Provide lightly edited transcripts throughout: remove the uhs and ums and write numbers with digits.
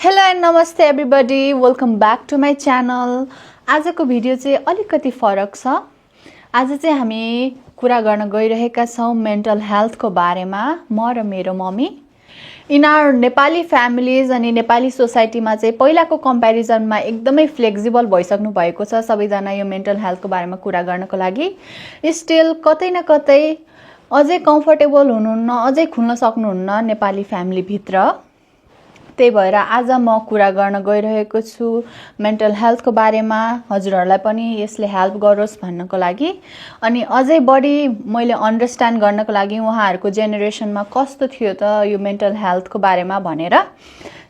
Hello and नमस्ते everybody, welcome back to my channel. आजको video चाहिँ अलिकति फरक छ। आज चाहिँ हामी कुरा गर्न गइरहेका छौँ मेन्टल हेल्थको बारेमा, म र मेरो mummy. In our Nepali families अनि नेपाली सोसाइटीमा चाहिँ पहिलाको कम्पेरिजनमा एकदमै फ्लेक्सिबल भइसक्नु भएको छ सबैजना यो मेन्टल हेल्थको बारेमा कुरा गर्नको लागि। स्टिल कतै न कतै अझै कम्फर्टेबल हुनुहुन्न, अझै खुल्न सक्नुहुन्न नेपाली फ्यामिलीभित्र। त्यही भएर आज म कुरा गर्न गइरहेको छु मेन्टल हेल्थको बारेमा। हजुरहरूलाई पनि यसले हेल्प गरोस् भन्नको लागि अनि अझै बढी मैले अन्डरस्ट्यान्ड गर्नको लागि उहाँहरूको जेनेरेसनमा कस्तो थियो त यो मेन्टल हेल्थको बारेमा भनेर।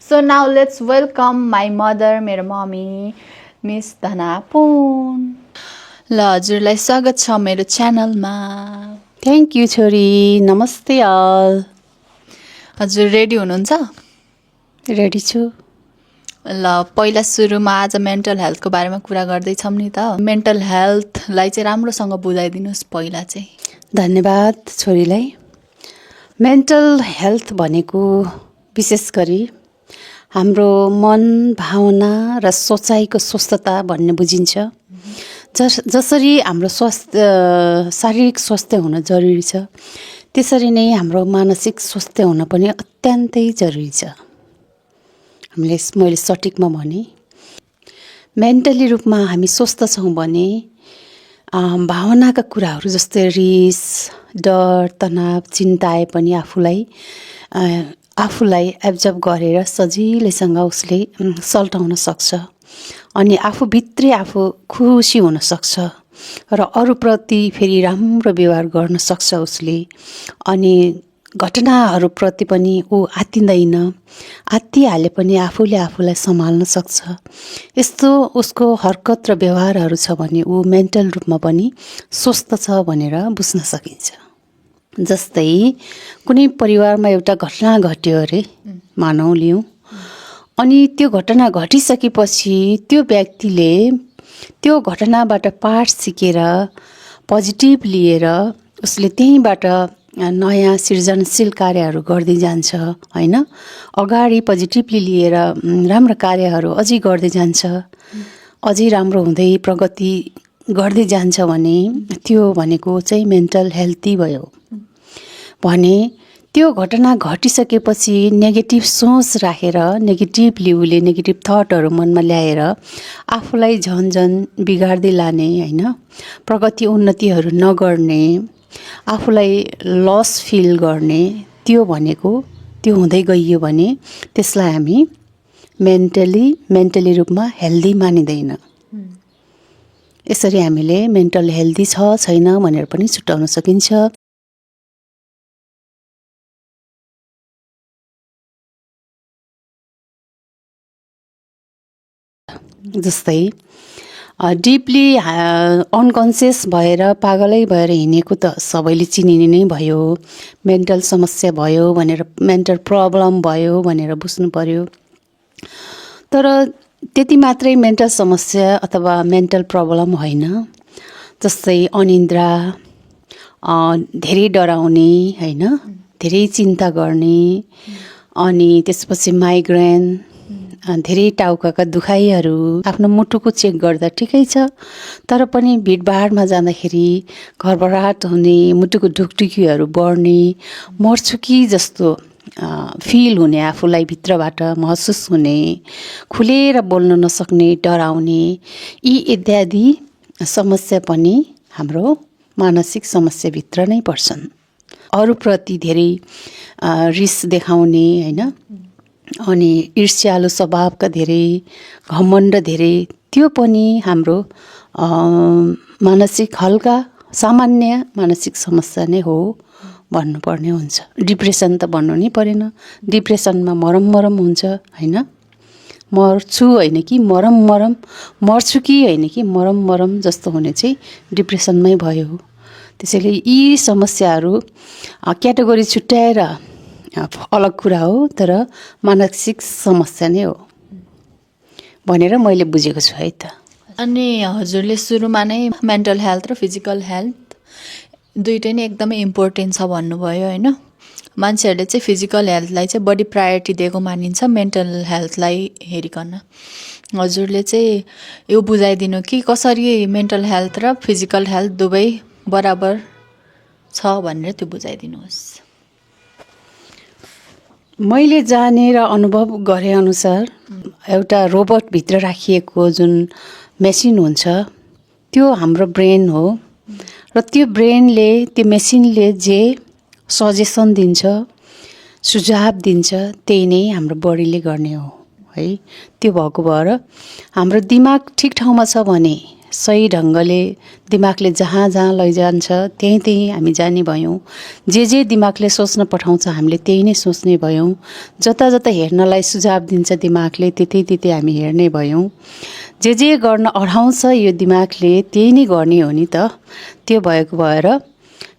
So now let's welcome my mother, मेरो मम्मी मिस धना पुन। ल हजुरलाई स्वागत छ मेरो च्यानलमा। थ्याङ्क यू छोरी, नमस्ते अल। हजुर रेडी हुनुहुन्छ? रेडी छु। ल पहिला सुरुमा आज मेन्टल हेल्थको बारेमा कुरा गर्दैछौँ नि त। मेन्टल हेल्थलाई चाहिँ राम्रोसँग बुझाइदिनुहोस् पहिला चाहिँ। धन्यवाद छोरीलाई। मेन्टल हेल्थ भनेको विशेष गरी हाम्रो मन, भावना र सोचाइको स्वस्थता भन्ने बुझिन्छ। जसरी हाम्रो शारीरिक स्वास्थ्य हुन जरुरी छ, त्यसरी नै हाम्रो मानसिक स्वास्थ्य हुन पनि अत्यन्तै जरुरी छ। मैले सठिकमा भने मेन्टली रूपमा हामी स्वस्थ छौँ भने भावनाका कुराहरू जस्तै रिस, डर, तनाव, चिन्ता आए पनि आफूलाई एब्जर्भ गरेर सजिलैसँग उसले सल्टाउन सक्छ अनि आफूभित्रै आफू खुसी हुन सक्छ र अरूप्रति फेरि राम्रो व्यवहार गर्न सक्छ उसले। अनि घटनाहरूप्रति पनि ऊ आत्तिँदैन, आत्तिहाले पनि आफूले आफूलाई सम्हाल्न सक्छ। यस्तो उसको हरकत र व्यवहारहरू छ भने ऊ मेन्टल रूपमा पनि स्वस्थ छ भनेर बुझ्न सकिन्छ। जस्तै कुनै परिवारमा एउटा घटना घट्यो अरे मानौँ लिउँ, अनि त्यो घटना घटिसकेपछि त्यो व्यक्तिले त्यो घटनाबाट पाठ सिकेर पोजिटिभ लिएर उसले त्यहीँबाट नयाँ सृजनशील कार्यहरू गर्दै जान्छ हैन। अगाडि पोजिटिभली लिएर राम्रो कार्यहरू अझै गर्दै जान्छ, अझै राम्रो हुँदै प्रगति गर्दै जान्छ भने त्यो भनेको चाहिँ मेन्टल हेल्थी भयो। भने त्यो घटना घटिसकेपछि नेगेटिभ सोच राखेर नेगेटिभली उसले नेगेटिभ थटहरू मनमा ल्याएर आफूलाई झन् बिगार्दै लाने हैन, प्रगति उन्नतिहरू नगर्ने, आफूलाई लस फिल गर्ने, त्यो हुँदै गइयो भने त्यसलाई हामी मेन्टली रूपमा हेल्दी मानिँदैन। यसरी हामीले मेन्टल हेल्दी छ छैन भनेर पनि छुट्याउन सकिन्छ। जस्तै डिपली अनकन्सियस भएर पागलै भएर हिँडेको त सबैले चिनिने नै भयो। मेन्टल समस्या भयो भनेर, मेन्टल प्रब्लम भयो भनेर बुझ्नु पर्यो। तर त्यति मात्रै मेन्टल समस्या अथवा मेन्टल प्रब्लम होइन। जस्तै अनिन्द्रा, धेरै डराउने हैन, धेरै चिन्ता गर्ने, अनि त्यसपछि माइग्रेन, धेरै टाउकाका दुखाइहरू। आफ्नो मुटुको चेक गर्दा ठिकै छ, तर पनि भिडभाडमा जाँदाखेरि घरबराहट हुने, मुटुको ढुकढुकीहरू बढ्ने, मर्छु कि जस्तो फिल हुने, आफूलाई भित्रबाट महसुस हुने, खुलेर बोल्न नसक्ने, डराउने, यी इत्यादि समस्या पनि हाम्रो मानसिक समस्याभित्र नै पर्छन्। अरूप्रति धेरै रिस देखाउने हैन, अनि ईर्ष्यालु स्वभावका धेरै, घमण्ड धेरै, त्यो पनि हाम्रो मानसिक हल्का सामान्य मानसिक समस्या नै हो भन्नुपर्ने हुन्छ। डिप्रेसन त भन्नु नै परेन। डिप्रेसनमा मरम हुन्छ हैन, मर्छु होइन कि मर्छु कि होइन कि मरम जस्तो हुने चाहिँ डिप्रेसनमै भयो। त्यसैले यी समस्याहरू क्याटेगोरी छुट्याएर अलग कुरा हो, तर मानसिक समस्या नै हो भनेर मैले बुझेको छु है त। अनि हजुरले सुरुमा नै मेन्टल हेल्थ र फिजिकल हेल्थ दुइटै नै एकदमै इम्पोर्टेन्ट छ भन्नुभयो हैन। मान्छेहरूले चाहिँ फिजिकल हेल्थलाई चाहिँ बढी प्रायोरिटी दिएको मानिन्छ मेन्टल हेल्थलाई हेरिकन। हजुरले चाहिँ यो बुझाइदिनु कि कसरी मेन्टल हेल्थ र फिजिकल हेल्थ दुवै बराबर छ भनेर त्यो बुझाइदिनुहोस्। मैले जाने र अनुभव गरे अनुसार एउटा रोबोटभित्र राखिएको जुन मेसिन हुन्छ त्यो हाम्रो ब्रेन हो र त्यो ब्रेनले त्यो मेसिनले जे सजेसन दिन्छ सुझाव दिन्छ त्यही नै हाम्रो बडीले गर्ने हो है। त्यो भएको भएर हाम्रो दिमाग ठिक ठाउँमा छ भने सही ढङ्गले दिमागले जहाँ जहाँ लैजान्छ त्यहीँ त्यहीँ हामी जाने भयौँ। जे दिमागले सोच्न पठाउँछ हामीले त्यही नै सोच्ने भयौँ। जता जता हेर्नलाई सुझाव दिन्छ दिमागले त्यतै हामी हेर्ने भयौँ। जे गर्न अढाउँछ यो दिमागले त्यही नै गर्ने हो नि त। त्यो भएको भएर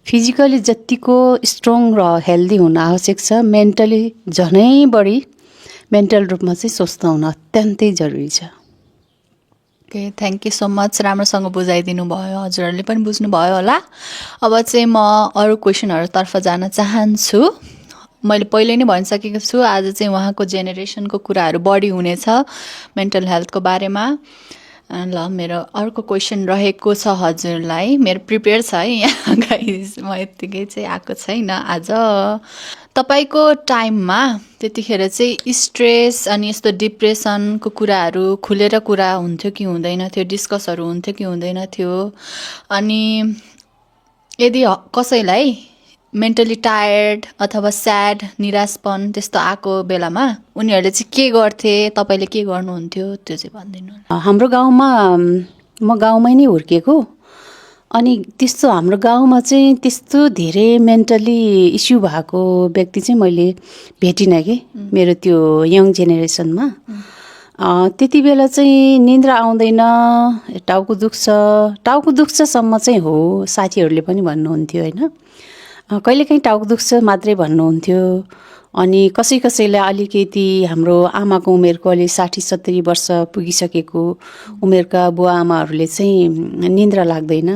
फिजिकली जतिको स्ट्रङ र हेल्दी हुन आवश्यक छ मेन्टली झनै बढी मेन्टल रूपमा चाहिँ स्वस्थ हुन अत्यन्तै जरुरी छ। Okay, thank you so much. राम्रोसँग बुझाइदिनु भयो, हजुरहरूले पनि बुझ्नुभयो होला। अब चाहिँ म अरू क्वेसनहरूतर्फ जान चाहन्छु। मैले पहिले नै भनिसकेको छु आज चाहिँ उहाँको जेनेरेसनको कुराहरू बढी हुनेछ मेन्टल हेल्थको बारेमा। ल मेरो अर्को क्वेसन रहेको छ हजुरलाई, मेरो प्रिपेयर छ है यहाँ गाइस, म यत्तिकै चाहिँ आएको छैन आज। तपाईँको टाइममा त्यतिखेर चाहिँ स्ट्रेस अनि यस्तो डिप्रेसनको कुराहरू खुलेर कुरा हुन्थ्यो कि हुँदैन थियो, डिस्कसहरू हुन्थ्यो कि हुँदैन थियो? अनि यदि कसैलाई मेन्टली टायर्ड अथवा स्याड निराशपन त्यस्तो आएको बेलामा उनीहरूले चाहिँ के गर्थे, तपाईँले के गर्नुहुन्थ्यो त्यो चाहिँ भनिदिनु। हाम्रो गाउँमा म गाउँमै नै हुर्केको अनि त्यस्तो हाम्रो गाउँमा चाहिँ त्यस्तो धेरै मेन्टली इस्यु भएको व्यक्ति चाहिँ मैले भेटिनँ कि मेरो त्यो यङ जेनेरेसनमा। त्यति बेला चाहिँ निन्द्रा आउँदैन, टाउको दुख्छसम्म चाहिँ हो साथीहरूले पनि भन्नुहुन्थ्यो होइन। कहिलेकाहीँ टाउको दुख्छ मात्रै भन्नुहुन्थ्यो। अनि कसैलाई अलिकति हाम्रो आमाको उमेरको अलि 60-70 वर्ष पुगिसकेको उमेरका बुवा आमाहरूले चाहिँ निन्द्रा लाग्दैन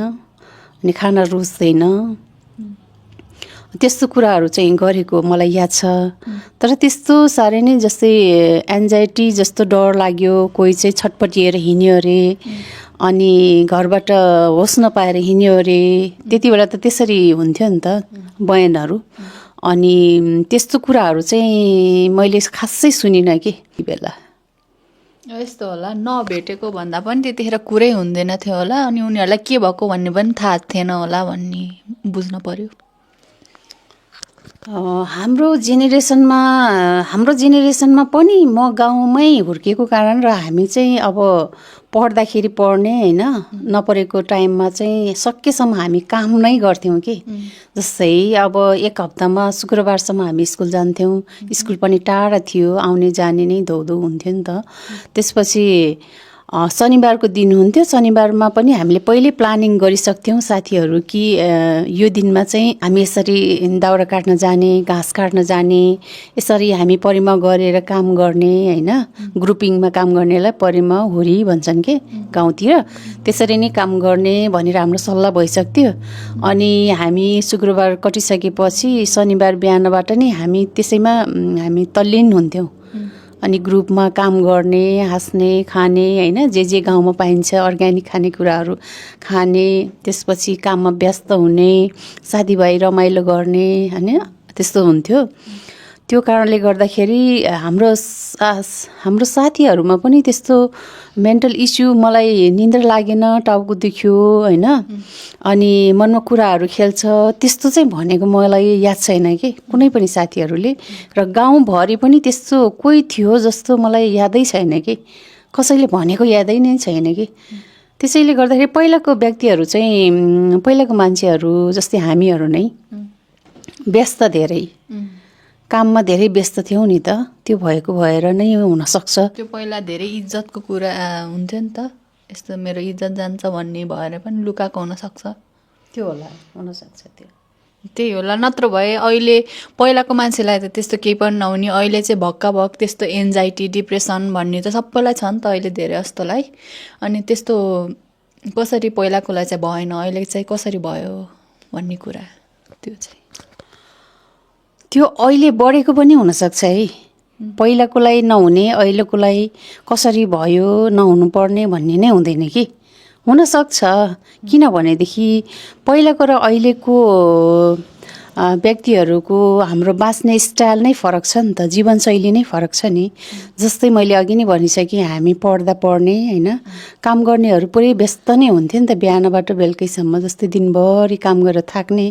अनि खाना रुच्दैन त्यस्तो कुराहरू चाहिँ गरेको मलाई याद छ। तर त्यस्तो साह्रै नै जस्तै एन्जाइटी जस्तो डर लाग्यो, कोही चाहिँ छटपटिएर हिँड्यो अरे अनि घरबाट होस नपाएर हिँड्यो अरे, त्यति बेला त त्यसरी हुन्थ्यो नि त बयानहरू। अनि त्यस्तो कुराहरू चाहिँ मैले खासै सुनिनँ कि ती बेला। यस्तो होला, नभेटेको भन्दा पनि त्यतिखेर कुरै हुँदैन थियो होला अनि उनीहरूलाई के भएको भन्ने पनि थाहा थिएन होला भन्ने बुझ्न पर्यो। हाम्रो जेनेरेसनमा पनि म गाउँमै हुर्केको कारण र हामी चाहिँ अब पढ्दाखेरि पढ्ने होइन, नपरेको टाइममा चाहिँ सकेसम्म हामी काम नै गर्थ्यौँ कि। जस्तै अब एक हप्तामा शुक्रबारसम्म हामी स्कुल जान्थ्यौँ, स्कुल पनि टाढा थियो, आउने जाने नै धौधौ हुन्थ्यो नि त। त्यसपछि शनिबारको दिन हुन्थ्यो, शनिबारमा पनि हामीले पहिले प्लानिङ गरिसक्थ्यौँ साथीहरू कि यो दिनमा चाहिँ हामी यसरी दाउरा काट्न जाने, घाँस काट्न जाने, यसरी हामी परिमा गरेर काम गर्ने होइन। ग्रुपिङमा काम गर्नेलाई परिमा हुरी भन्छन् कि गाउँतिर, त्यसरी नै काम गर्ने भनेर हाम्रो सल्लाह भइसक्थ्यो। अनि हामी शुक्रबार कटिसकेपछि शनिबार बिहानबाट नै हामी त्यसैमा हामी तल्लीन हुन्थ्यौँ। अनि ग्रुपमा काम गर्ने, हाँस्ने, खाने होइन, जे गाउँमा पाइन्छ अर्ग्यानिक खानेकुराहरू खाने, त्यसपछि काममा व्यस्त हुने, साथीभाइ रमाइलो गर्ने होइन, त्यस्तो हुन्थ्यो। त्यो कारणले गर्दाखेरि हाम्रो साथीहरूमा पनि त्यस्तो मेन्टल इस्यु, मलाई निन्द्रा लागेन, टाउको दुख्यो होइन, अनि मनमा कुराहरू खेल्छ त्यस्तो चाहिँ भनेको मलाई याद छैन कि कुनै पनि साथीहरूले। र गाउँभरि पनि त्यस्तो कोही थियो जस्तो मलाई यादै छैन कि, कसैले भनेको यादै नै छैन कि। त्यसैले गर्दाखेरि पहिलाको व्यक्तिहरू चाहिँ, पहिलाको मान्छेहरू जस्तै हामीहरू नै व्यस्त, धेरै काममा धेरै व्यस्त थियौँ नि त, त्यो भएको भएर नै हुनसक्छ। त्यो पहिला धेरै इज्जतको कुरा हुन्थ्यो नि त, यस्तो मेरो इज्जत जान्छ भन्ने भएर पनि लुकाएको हुनसक्छ। त्यो होला, हुनसक्छ त्यो, त्यही होला। नत्र भए अहिले पहिलाको मान्छेलाई त त्यस्तो केही पनि नहुने, अहिले चाहिँ भक्काभक त्यस्तो एन्जाइटी डिप्रेसन भन्ने त सबैलाई छ नि त अहिले धेरै जस्तोलाई। अनि त्यस्तो कसरी पहिलाकोलाई चाहिँ भएन, अहिले चाहिँ कसरी भयो भन्ने कुरा त्यो चाहिँ त्यो अहिले बढेको पनि हुनसक्छ है। पहिलाकोलाई नहुने अहिलेकोलाई कसरी भयो नहुनु पर्ने भन्ने नै हुँदैन कि, हुनसक्छ। किनभनेदेखि पहिलाको र अहिलेको व्यक्तिहरूको हाम्रो बाँच्ने स्टाइल नै फरक छ नि त, जीवनशैली नै फरक छ नि। जस्तै मैले अघि नै भनिसकेँ, हामी पढ्दा पढ्ने होइन, काम गर्नेहरू पुरै व्यस्त नै हुन्थ्यो नि त, बिहानबाट बेलुकैसम्म। जस्तै दिनभरि काम गरेर थाक्ने,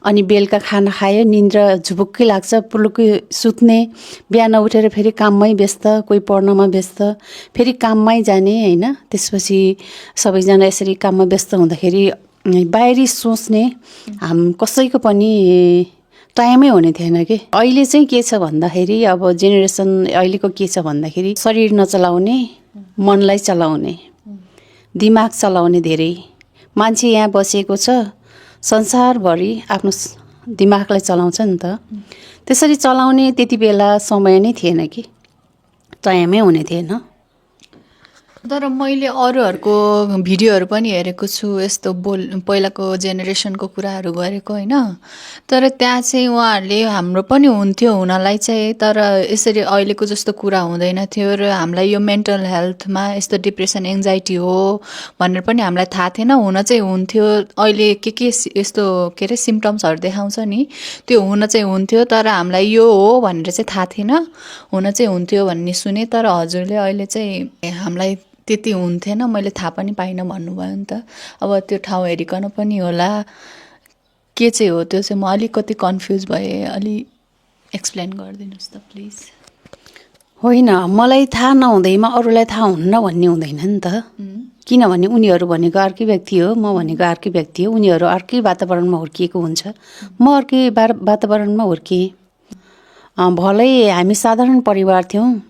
अनि बेलुका खाना खायो, निन्द्रा झुपुक्कै लाग्छ, पुलुक्कै सुत्ने, बिहान उठेर फेरि काममै व्यस्त, कोही पढ्नमा व्यस्त, फेरि काममै जाने होइन। त्यसपछि सबैजना यसरी काममा व्यस्त हुँदाखेरि बाहिरी सोच्ने कसैको पनि टाइमै हुने थिएन कि। अहिले चाहिँ के छ भन्दाखेरि, अब जेनेरेसन अहिलेको के छ भन्दाखेरि, शरीर नचलाउने मनलाई चलाउने, दिमाग चलाउने धेरै मान्छे यहाँ बसेको छ, संसारभरि आफ्नो दिमागलाई चलाउँछ नि त। त्यसरी चलाउने त्यति बेला समय नै थिएन कि, टाइमै हुने थिएन। तर मैले अरूहरूको भिडियोहरू पनि हेरेको छु, यस्तो पहिलाको जेनेरेसनको कुराहरू गरेको होइन। तर त्यहाँ चाहिँ उहाँहरूले हाम्रो पनि हुन्थ्यो हुनलाई चाहिँ, तर यसरी अहिलेको जस्तो कुरा हुँदैन थियो, र हामीलाई यो मेन्टल हेल्थमा यस्तो डिप्रेसन एङ्जाइटी हो भनेर पनि हामीलाई थाहा थिएन। हुन चाहिँ हुन्थ्यो, अहिले के यस्तो के अरे सिम्टम्सहरू देखाउँछ नि, त्यो हुन चाहिँ हुन्थ्यो, तर हामीलाई यो हो भनेर चाहिँ थाहा थिएन। हुन चाहिँ हुन्थ्यो भन्ने सुने, तर हजुरले अहिले चाहिँ हामीलाई त्यति हुन्थेन, मैले थाहा पनि पाइनँ भन्नुभयो नि त। अब त्यो ठाउँ हेरिकन पनि होला के चाहिँ हो त्यो चाहिँ म अलिकति कन्फ्युज भएँ, अलि एक्सप्लेन गरिदिनुहोस् त प्लिज। होइन, मलाई थाहा नहुँदैमा अरूलाई थाहा हुन्न भन्ने हुँदैन नि त। किनभने उनीहरू भनेको अर्कै व्यक्ति हो, म भनेको अर्कै व्यक्ति हो। उनीहरू अर्कै वातावरणमा हुर्किएको हुन्छ, म अर्कै वातावरणमा हुर्किएँ। भलै हामी साधारण परिवार थियौँ,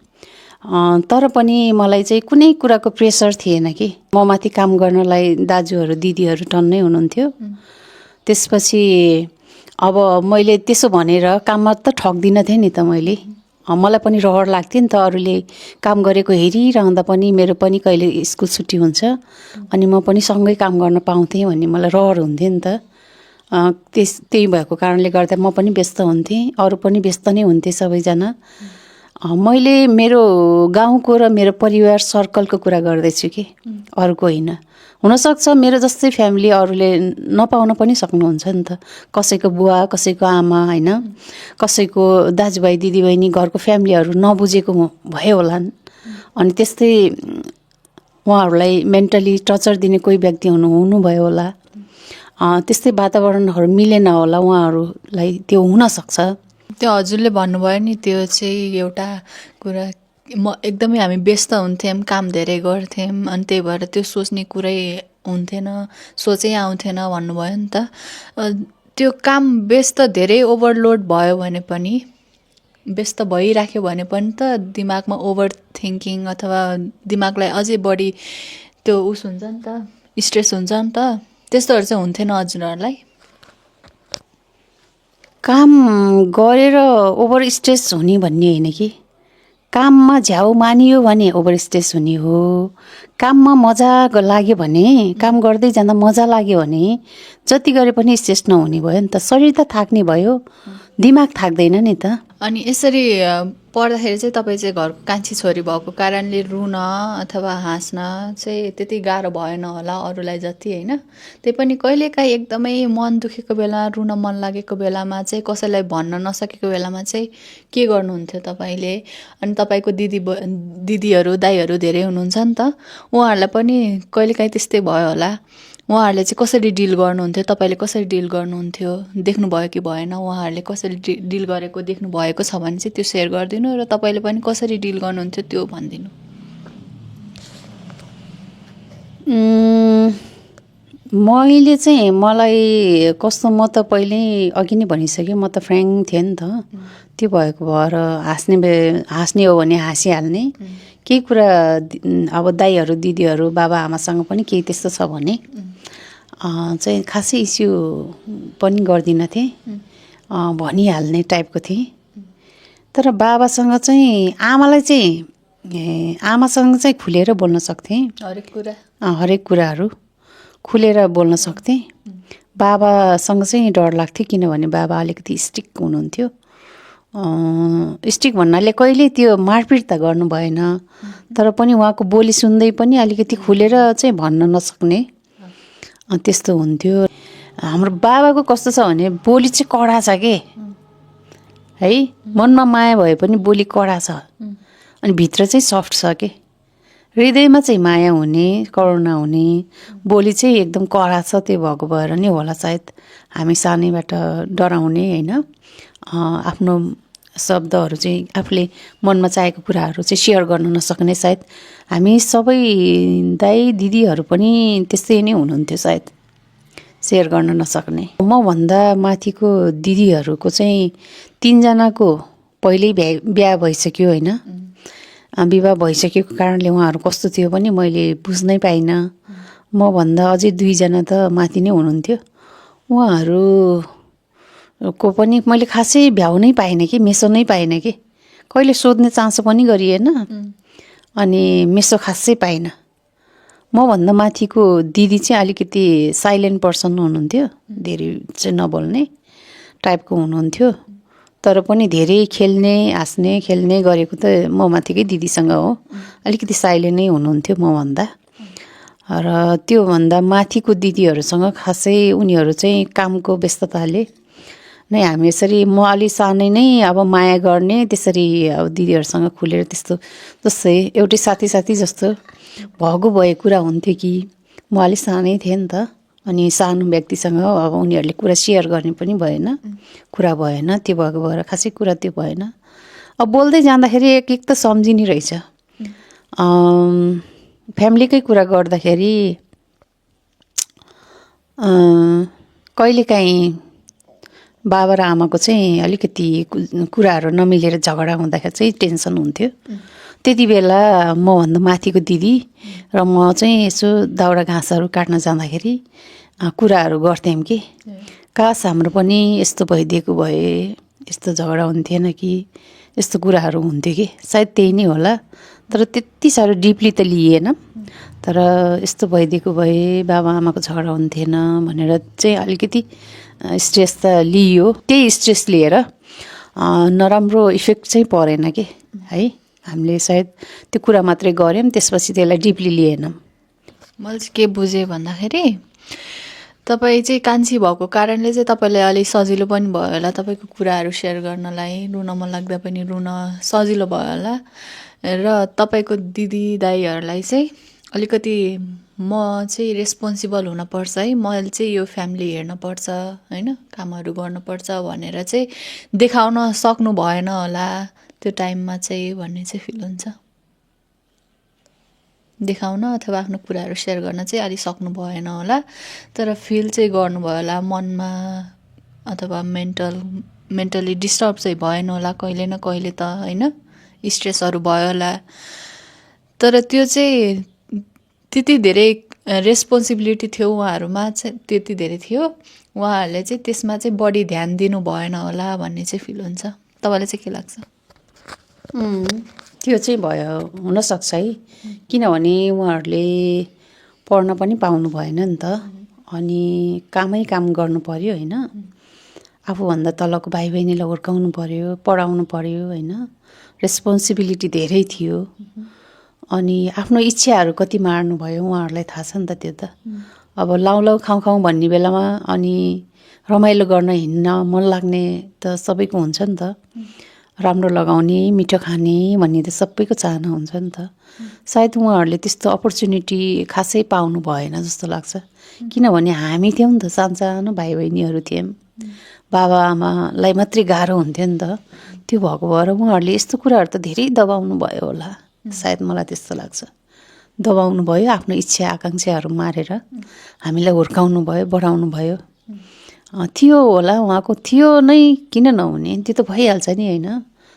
तर पनि मलाई चाहिँ कुनै कुराको प्रेसर थिएन कि। म माथि काम गर्नलाई दाजुहरू दिदीहरू टन्नै हुनुहुन्थ्यो। त्यसपछि अब मैले त्यसो भनेर काममा त ठग्दिनँ थिएँ नि त मैले। मलाई पनि रहर लाग्थ्यो नि त, अरूले काम गरेको हेरिरहँदा पनि मेरो पनि कहिले स्कुल छुट्टी हुन्छ अनि म पनि सँगै काम गर्न पाउँथेँ भन्ने मलाई रहर हुन्थ्यो नि त। त्यही भएको कारणले गर्दा म पनि व्यस्त हुन्थेँ, अरू पनि व्यस्त नै हुन्थे सबैजना। मैले मेरो गाउँको र मेरो परिवार सर्कलको कुरा गर्दैछु कि अरूको होइन। हुनसक्छ मेरो जस्तै फ्यामिली अरूले नपाउन पनि सक्नुहुन्छ नि त, कसैको बुवा, कसैको आमा होइन, कसैको दाजुभाइ दिदीबहिनी, घरको फ्यामिलीहरू नबुझेको भयो होलान्। अनि त्यस्तै उहाँहरूलाई मेन्टली टर्चर दिने कोही व्यक्ति हुनुभयो होला, त्यस्तै वातावरणहरू मिलेन होला उहाँहरूलाई, त्यो हुनसक्छ। त्यो हजुरले भन्नुभयो नि, त्यो चाहिँ एउटा कुरा, म एकदमै हामी व्यस्त हुन्थ्यौँ, काम धेरै गर्थ्यौँ, अनि त्यही भएर त्यो सोच्ने कुरै हुन्थेन, सोचै आउँथेन भन्नुभयो नि त। त्यो काम व्यस्त धेरै ओभरलोड भयो भने पनि, व्यस्त भइराख्यो भने पनि त दिमागमा ओभर थिङ्किङ अथवा दिमागलाई अझै बढी त्यो उस हुन्छ नि त, स्ट्रेस हुन्छ नि त। त्यस्तोहरू चाहिँ हुन्थेन हजुरहरूलाई? काम गरेर ओभर स्ट्रेस हुने भन्ने होइन कि, काममा झ्याउ मानियो भने ओभर स्ट्रेस हुने हो। काममा मजा लाग्यो भने, काम गर्दै जाँदा मजा लाग्यो भने जति गरे पनि स्ट्रेस नहुने भयो नि त। शरीर त थाक्ने भयो, दिमाग थाक्दैन नि त। अनि यसरी पढ्दाखेरि चाहिँ तपाईँ चाहिँ घरको कान्छी छोरी भएको कारणले रुन अथवा हाँस्न चाहिँ त्यति गाह्रो भएन होला अरूलाई जति होइन। त्यही पनि कहिलेकाहीँ एकदमै मन दुखेको बेला, रुन मन लागेको बेलामा चाहिँ, कसैलाई भन्न नसकेको बेलामा चाहिँ के गर्नुहुन्थ्यो तपाईँले? अनि तपाईँको दिदीहरू दाइहरू धेरै हुनुहुन्छ नि त, उहाँहरूलाई पनि कहिलेकाहीँ त्यस्तै भयो होला। उहाँहरूले चाहिँ कसरी डिल गर्नुहुन्थ्यो, तपाईँले कसरी डिल गर्नुहुन्थ्यो, देख्नुभयो कि भएन? उहाँहरूले कसरी डिल गरेको देख्नु भएको छ भने चाहिँ त्यो सेयर गरिदिनु, र तपाईँले पनि कसरी डिल गर्नुहुन्थ्यो त्यो भनिदिनु। मैले चाहिँ, मलाई कस्तो, म त पहिल्यै अघि नै भनिसकेँ, म त फ्र्याङ्क थिएँ नि त। त्यो भएको भएर हाँस्ने हो भने हाँसिहाल्ने, केही कुरा अब दाइहरू दिदीहरू बाबा आमासँग पनि केही त्यस्तो छ भने चाहिँ खासै इस्यु पनि गर्दिनँ थिएँ, भनिहाल्ने टाइपको थिएँ। तर बाबासँग चाहिँ, आमासँग चाहिँ खुलेर बोल्न सक्थेँ, हरेक कुराहरू खुलेर बोल्न सक्थेँ। बाबासँग चाहिँ डर लाग्थ्यो, किनभने बाबा अलिकति स्ट्रिक्ट हुनुहुन्थ्यो, स्ट्रिक्ट भन्नाले कहिले त्यो मारपिट त गर्नु भएन, तर पनि उहाँको बोली सुन्दै पनि अलिकति खुलेर चाहिँ भन्न नसक्ने त्यस्तो हुन्थ्यो। हाम्रो बाबाको कस्तो छ भने बोली चाहिँ कडा छ के है, मनमा माया भए पनि बोली कडा छ, अनि भित्र चाहिँ सफ्ट छ के, हृदयमा चाहिँ माया हुने करुणा हुने, बोली चाहिँ एकदम कडा छ। त्यो भएको भएर नै होला सायद हामी सानैबाट डराउने होइन, आफ्नो शब्दहरू चाहिँ आफूले मनमा चाहेको कुराहरू चाहिँ सेयर गर्न नसक्ने। सायद हामी सबै दाइ दिदीहरू पनि त्यस्तै नै हुनुहुन्थ्यो सायद, सेयर गर्न नसक्ने। मभन्दा माथिको दिदीहरूको चाहिँ 3 जनाको पहिल्यै बिहा भइसक्यो होइन, विवाह भइसकेको कारणले उहाँहरू कस्तो थियो पनि मैले बुझ्नै पाइनँ। मभन्दा अझै 2 जना त माथि नै हुनुहुन्थ्यो, उहाँहरूको पनि मैले खासै भ्याउनै पाइनँ कि मेसोनै पाइनँ कि, कहिले सोध्ने चासो पनि गरिएन अनि मेसो खासै पाइनँ। मभन्दा माथिको दिदी चाहिँ अलिकति साइलेन्ट पर्सन हुनुहुन्थ्यो, धेरै चाहिँ नबोल्ने टाइपको हुनुहुन्थ्यो, तर पनि धेरै खेल्ने हाँस्ने गरेको त म माथिकै दिदीसँग हो। अलिकति साइलेन्ट नै हुनुहुन्थ्यो मभन्दा, र त्योभन्दा माथिको दिदीहरूसँग खासै उनीहरू चाहिँ कामको व्यस्तताले नै हामी यसरी, म अलि सानै नै अब माया गर्ने त्यसरी अब दिदीहरूसँग खुलेर त्यस्तो, जस्तै एउटै साथी जस्तो भएको भए कुरा हुन्थ्यो कि, म अलिक सानै थिएँ नि त, अनि सानो व्यक्तिसँग अब उनीहरूले कुरा सेयर गर्ने पनि भएन, कुरा भएन, त्यो भएको भएर खासै कुरा त्यो भएन। अब बोल्दै जाँदाखेरि एक त सम्झिने रहेछ। फ्यामिलीकै कुरा गर्दाखेरि कहिलेकाहीँ बाबा र आमाको चाहिँ अलिकति कुराहरू नमिलेर झगडा हुँदाखेरि चाहिँ टेन्सन हुन्थ्यो। त्यति बेला मभन्दा माथिको दिदी र म चाहिँ यसो दाउरा घाँसहरू काट्न जाँदाखेरि कुराहरू गर्थ्यौँ कि, कास हाम्रो पनि यस्तो भइदिएको भए यस्तो झगडा हुन्थेन कि, यस्तो कुराहरू हुन्थ्यो कि, सायद त्यही नै होला। तर त्यति साह्रो डिपली त लिएन, तर यस्तो भइदिएको भए बाबा आमाको झगडा हुन्थेन भनेर चाहिँ अलिकति स्ट्रेस त लियो। त्यही स्ट्रेस लिएर नराम्रो इफेक्ट चाहिँ परेन कि है, हामीले सायद त्यो कुरा मात्रै गऱ्यौँ, त्यसपछि त्यसलाई डिपली लिएनौँ। मैले चाहिँ के बुझेँ भन्दाखेरि तपाईँ चाहिँ कान्छी भएको कारणले चाहिँ तपाईँलाई अलिक सजिलो पनि भयो होला, तपाईँको कुराहरू सेयर गर्नलाई, रुन मन लाग्दा पनि रुन सजिलो भयो होला, र तपाईँको दिदी दाइहरूलाई चाहिँ अलिकति म चाहिँ रेस्पोन्सिबल हुनपर्छ है, मैले चाहिँ यो फ्यामिली हेर्नुपर्छ होइन, कामहरू गर्नुपर्छ भनेर चाहिँ देखाउन सक्नु भएन होला त्यो टाइममा चाहिँ भन्ने चाहिँ फिल हुन्छ। देखाउन अथवा आफ्नो कुराहरू सेयर गर्न चाहिँ अलिक सक्नु भएन होला, तर फिल चाहिँ गर्नुभयो होला मनमा, अथवा मेन्टली डिस्टर्ब चाहिँ भएन होला कहिले न कहिले त होइन, स्ट्रेसहरू भयो होला। तर त्यो चाहिँ त्यति धेरै रेस्पोन्सिबिलिटी थियो उहाँहरूमा चाहिँ, त्यति धेरै थियो, उहाँहरूले चाहिँ त्यसमा चाहिँ बढी ध्यान दिनु भएन होला भन्ने चाहिँ फिल हुन्छ। तपाईँलाई चाहिँ के लाग्छ? त्यो चाहिँ भयो हुनसक्छ है, किनभने उहाँहरूले पढ्न पनि पाउनु भएन नि त, अनि काम गर्नु पर्यो होइन, आफूभन्दा तलको भाइ बहिनीलाई हुर्काउनु पर्यो, पढाउनु पर्यो होइन, रेस्पोन्सिबिलिटी धेरै थियो। अनि आफ्नो इच्छाहरू कति मार्नु भयो उहाँहरूलाई थाहा छ नि त त्यो त। अब लाउ खाउँ भन्ने बेलामा अनि रमाइलो गर्न हिँड्न मन लाग्ने त सबैको हुन्छ नि त, राम्रो लगाउने मिठो खाने भन्ने त सबैको चाहना हुन्छ नि त। सायद उहाँहरूले त्यस्तो अपर्च्युनिटी खासै पाउनु भएन जस्तो लाग्छ, किनभने हामी थियौँ नि त, सानो भाइ बहिनीहरू थियौँ, बाबा आमालाई मात्रै गाह्रो हुन्थ्यो नि त। त्यो भएको भएर उहाँहरूले यस्तो कुराहरू त धेरै दबाउनु भयो होला, सायद मलाई त्यस्तो लाग्छ। दबाउनु भयो, आफ्नो इच्छा आकाङ्क्षाहरू मारेर हामीलाई हुर्काउनु भयो, बढाउनु भयो। थियो होला उहाँको, थियो नै किन नहुने, त्यो त भइहाल्छ नि होइन,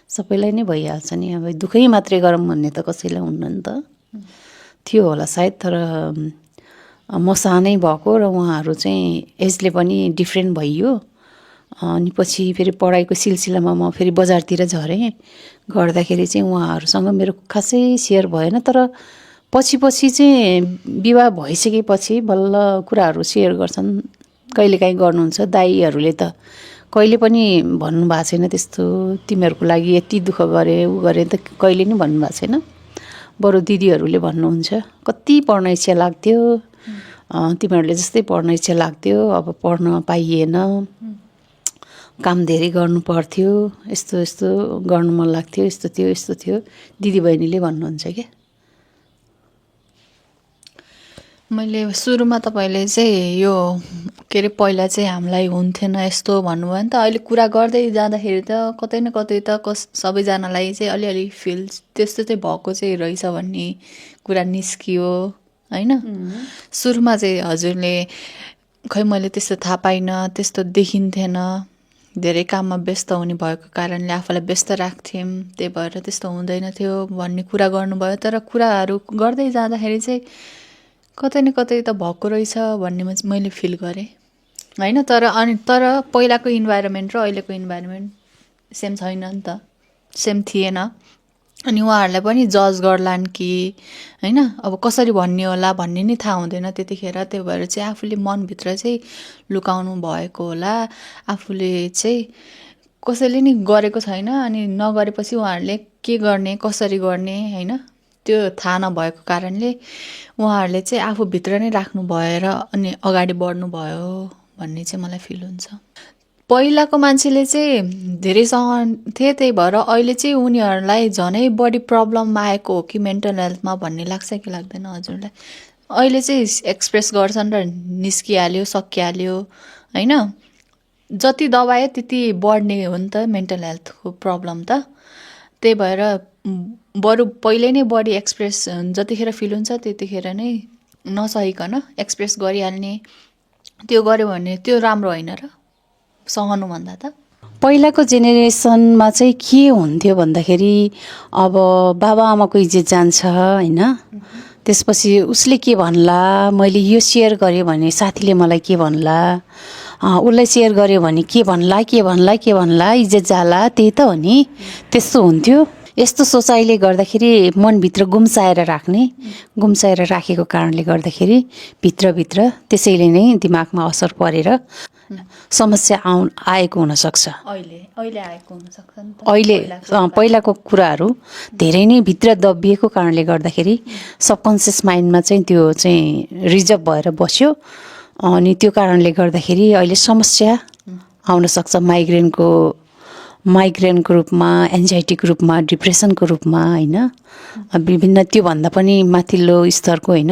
सबैलाई नै भइहाल्छ नि। अब दुःखै मात्रै गरौँ भन्ने त कसैलाई हुन्न नि त, थियो होला सायद। तर म सानै भएको र उहाँहरू चाहिँ एजले पनि डिफ्रेन्ट भइयो। अनि पछि फेरि पढाइको सिलसिलामा म फेरि बजारतिर झरेँ, गर्दाखेरि चाहिँ उहाँहरूसँग मेरो खासै सेयर भएन। तर पछि चाहिँ विवाह भइसकेपछि बल्ल कुराहरू सेयर गर्छन्, कहिलेकाहीँ गर्नुहुन्छ। दाइहरूले त कहिले पनि भन्नुभएको छैन त्यस्तो तिमीहरूको लागि यति दुःख गरे उ गरे त कहिले नि भन्नुभएको छैन। बरु दिदीहरूले भन्नुहुन्छ कति पढ्न इच्छा लाग्थ्यो, तिमीहरूले जस्तै पढ्न इच्छा लाग्थ्यो, अब पढ्न पाइएन, काम धेरै गर्नु पर्थ्यो, यस्तो यस्तो गर्नु मन लाग्थ्यो, यस्तो थियो यस्तो थियो दिदीबहिनीले भन्नुहुन्छ क्या। मैले सुरुमा तपाईँले चाहिँ यो के अरे पहिला चाहिँ हामीलाई हुन्थेन यस्तो भन्नुभयो नि त। अहिले कुरा गर्दै जाँदाखेरि त कतै न कतै त सबैजनालाई चाहिँ अलिअलि फिल त्यस्तो चाहिँ भएको चाहिँ रहेछ भन्ने कुरा निस्कियो होइन। सुरुमा चाहिँ हजुरले खै मैले त्यस्तो थाहा पाइनँ, त्यस्तो देखिन्थेन, धेरै काममा व्यस्त हुने भएको कारणले आफूलाई व्यस्त राख्थ्यौँ, त्यही भएर त्यस्तो हुँदैन थियो भन्ने कुरा गर्नुभयो। तर कुराहरू गर्दै जाँदाखेरि चाहिँ कतै न कतै त भएको रहेछ भन्ने मैले फिल गरेँ होइन। तर पहिलाको इन्भाइरोमेन्ट र अहिलेको इन्भाइरोमेन्ट सेम छैन नि त, सेम थिएन। अनि उहाँहरूलाई पनि जज गर्लान् कि होइन, अब कसरी भन्ने होला भन्ने नि थाहा हुँदैन त्यतिखेर। त्यही भएर चाहिँ आफूले मनभित्र चाहिँ लुकाउनु भएको होला, आफूले चाहिँ कसैले नि गरेको छैन। अनि नगरेपछि उहाँहरूले के गर्ने कसरी गर्ने होइन त्यो थाहा नभएको कारणले उहाँहरूले चाहिँ आफूभित्र नै राख्नु भएर अनि अगाडि बढ्नु भयो भन्ने चाहिँ मलाई फिल हुन्छ। पहिलाको मान्छेले चाहिँ धेरै सहन्थे, त्यही भएर अहिले चाहिँ उनीहरूलाई झनै बढी प्रब्लम आएको हो कि मेन्टल हेल्थमा भन्ने लाग्छ कि लाग्दैन हजुरलाई? अहिले चाहिँ एक्सप्रेस गर्छन् र निस्किहाल्यो सकिहाल्यो होइन। जति दबायो त्यति बढ्ने हो नि त मेन्टल हेल्थको प्रब्लम त। त्यही भएर बरु पहिले नै बढी एक्सप्रेस जतिखेर फिल हुन्छ त्यतिखेर नै नसहिकन एक्सप्रेस गरिहाल्ने, त्यो गऱ्यो भने त्यो राम्रो होइन र सहनुभन्दा त? पहिलाको जेनेरेसनमा चाहिँ के हुन्थ्यो भन्दाखेरि अब बाबाआमाको इज्जत जान्छ होइन। त्यसपछि उसले के भन्ला, मैले यो सेयर गरेँ भने साथीले मलाई के भन्ला, उसलाई सेयर गर्यो भने के भन्ला के भन्ला के भन्ला, इज्जत जाला, त्यही त हो नि। त्यस्तो हुन्थ्यो। यस्तो सोचाइले गर्दाखेरि मनभित्र गुम्साएर राखेको कारणले गर्दाखेरि भित्रभित्र त्यसैले नै दिमागमा असर परेर समस्या आएको हुनसक्छ। अहिले आएको हुनसक्छ नि त। अहिले पहिलाको कुराहरू धेरै नै भित्र दबिएको कारणले गर्दाखेरि सबकन्सियस माइन्डमा चाहिँ त्यो चाहिँ रिजर्भ भएर बस्यो। अनि त्यो कारणले गर्दाखेरि अहिले समस्या आउनसक्छ, माइग्रेनको रूपमा, एन्जाइटीको रूपमा, डिप्रेसनको रूपमा होइन। विभिन्न त्योभन्दा पनि माथिल्लो स्तरको होइन,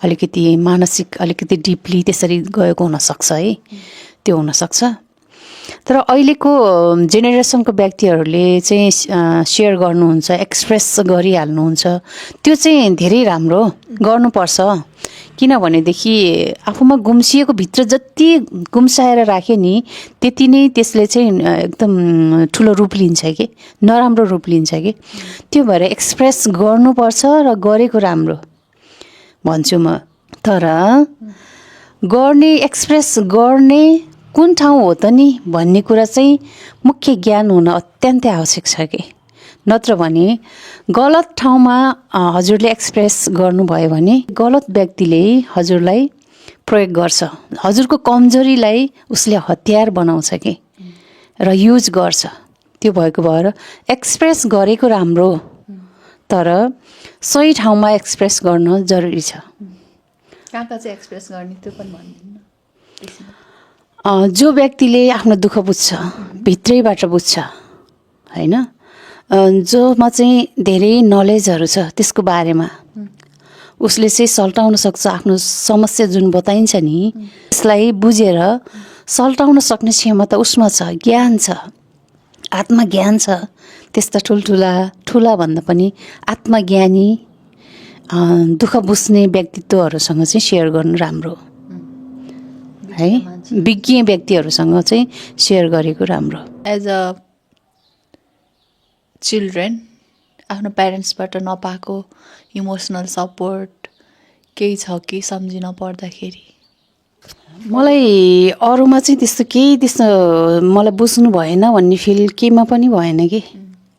अलिकति मानसिक अलिकति डिपली त्यसरी गएको हुनसक्छ है, त्यो हुनसक्छ। तर अहिलेको जेनेरेसनको व्यक्तिहरूले चाहिँ सेयर गर्नुहुन्छ, एक्सप्रेस गरिहाल्नुहुन्छ, त्यो चाहिँ धेरै राम्रो गर्नुपर्छ। किनभनेदेखि आफूमा गुम्सिएको भित्र जति गुम्साएर राख्यो नि त्यति नै त्यसले चाहिँ एकदम ठुलो रूप लिन्छ कि, नराम्रो रूप लिन्छ कि। त्यो भएर एक्सप्रेस गर्नुपर्छ र गरेको राम्रो भन्छु म। तर एक्सप्रेस गर्ने कुन ठाउँ हो त नि भन्ने कुरा चाहिँ मुख्य ज्ञान हुन अत्यन्तै आवश्यक छ कि। नत्र भने गलत ठाउँमा हजुरले एक्सप्रेस गर्नुभयो भने गलत व्यक्तिले हजुरलाई प्रयोग गर्छ, हजुरको कमजोरीलाई उसले हतियार बनाउँछ कि र युज गर्छ। त्यो भएको भएर एक्सप्रेस गरेको राम्रो, तर सही ठाउँमा एक्सप्रेस गर्न जरुरी छ। कहाँ चाहिँ एक्सप्रेस गर्ने त्यो पनि भन्दिनु। जो व्यक्तिले आफ्नो दुःख बुझ्छ, भित्रैबाट बुझ्छ होइन, जोमा चाहिँ धेरै नलेजहरू छ त्यसको बारेमा, उसले चाहिँ सल्टाउन सक्छ आफ्नो समस्या जुन बताइन्छ नि त्यसलाई बुझेर सल्टाउन सक्ने क्षमता उसमा छ, ज्ञान छ, आत्मज्ञान छ। त्यस्ता ठुला भन्दा पनि आत्मज्ञानी दुःख बुझ्ने व्यक्तित्वहरूसँग चाहिँ सेयर गर्नु राम्रो है, विज्ञ व्यक्तिहरूसँग चाहिँ सेयर गरेको राम्रो। एज अ चिल्ड्रेन आफ्नो प्यारेन्ट्सबाट नपाएको इमोसनल सपोर्ट केही छ कि सम्झिन पर्दाखेरि? मलाई अरूमा चाहिँ त्यस्तो मलाई बुझ्नु भएन भन्ने फिल केहीमा पनि भएन कि।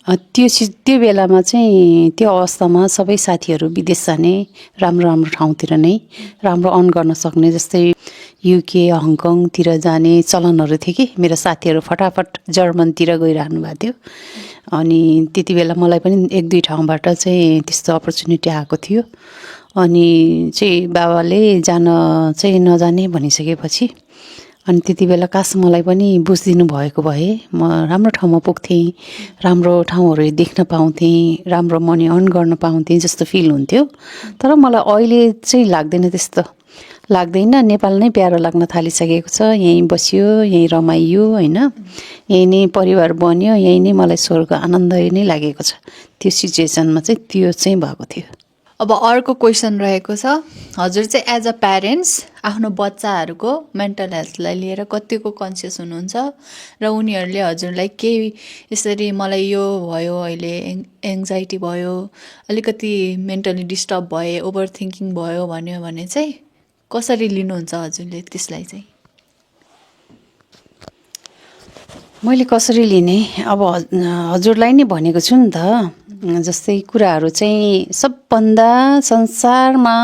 त्यो बेलामा चाहिँ त्यो अवस्थामा सबै साथीहरू विदेश जाने, राम्रो ठाउँतिर नै राम्रो अर्न गर्न सक्ने, जस्तै युके हङकङतिर जाने चलनहरू थियो कि मेरो साथीहरू फटाफट जर्मनतिर गइरहनु भएको थियो अनि त्यति बेला मलाई पनि 1-2 ठाउँबाट चाहिँ त्यस्तो अपर्च्युनिटी आएको थियो अनि चाहिँ बाबाले जान चाहिँ नजाने भनिसकेपछि अनि त्यति बेला काश मलाई पनि बुझिदिनु भएको भए म राम्रो ठाउँमा पुग्थेँ राम्रो ठाउँहरू देख्न पाउँथेँ राम्रो मनी अर्न गर्न पाउँथेँ जस्तो फिल हुन्थ्यो तर मलाई अहिले चाहिँ लाग्दैन त्यस्तो लाग्दैन नेपाल नै प्यारो लाग्न थालिसकेको छ यहीँ बस्यो यहीँ रमाइयो हैन यहीँ नै परिवार बन्यो यहीँ नै मलाई स्वर्ग आनन्द नै लागेको छ त्यो सिचुएसनमा चाहिँ त्यो चाहिँ भएको थियो अब अर्को क्वेसन रहेको छ हजुर चाहिँ एज अ प्यारेन्ट्स आफ्नो बच्चाहरूको मेन्टल हेल्थलाई लिएर कतिको कन्सियस हुनुहुन्छ र उनीहरूले हजुरलाई केही यसरी मलाई यो भयो अहिले एङ्जाइटी भयो अलिकति मेन्टली डिस्टर्ब भए ओभर थिङ्किङ भयो भन्यो भने चाहिँ कसरी लिनुहुन्छ हजुरले त्यसलाई चाहिँ मैले कसरी लिने अब हजुरलाई नै भनेको छु नि त जस्तै कुराहरू चाहिँ सबभन्दा संसारमा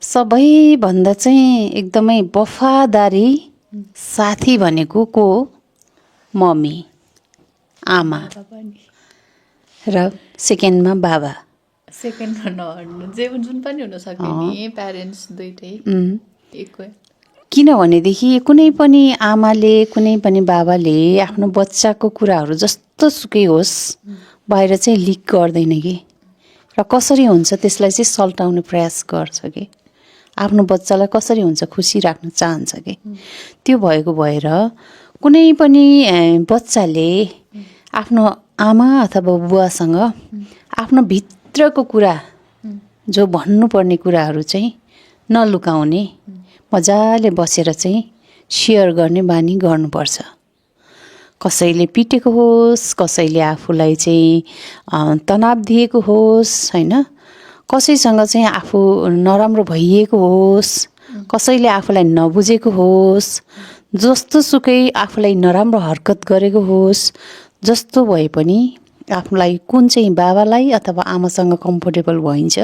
सबैभन्दा चाहिँ एकदमै वफादारी साथी भनेको को मम्मी आमा र सेकेन्डमा बाबा सेकेन्डमा नहर्नु जे जुन पनि हुन सक्ने नि प्यारेन्ट्स दुइटै एकै किनभनेदेखि कुनै पनि आमाले कुनै पनि बाबाले आफ्नो बच्चाको कुराहरू जस्तो सुकै होस् बाहिर चाहिँ लिक गर्दैन कि र कसरी हुन्छ त्यसलाई चाहिँ सल्टाउने प्रयास गर्छ कि आफ्नो बच्चालाई कसरी हुन्छ खुसी राख्न चाहन्छ कि त्यो भएको भएर कुनै पनि बच्चाले आफ्नो आमा अथवा बुवासँग आफ्नो भित्रको कुरा जो भन्नुपर्ने कुराहरू चाहिँ नलुकाउने मजाले बसेर चाहिँ सेयर गर्ने बानी गर्नुपर्छ कसैले पिटेको होस् कसैले आफूलाई चाहिँ तनाव दिएको होस् हैन कसैसँग चाहिँ आफू नराम्रो भइएको होस् कसैले आफूलाई नबुझेको होस् जस्तो सुकै आफूलाई नराम्रो हरकत गरेको होस् जस्तो भए पनि आफूलाई कुन चाहिँ बाबालाई अथवा आमासँग कम्फोर्टेबल भइन्छ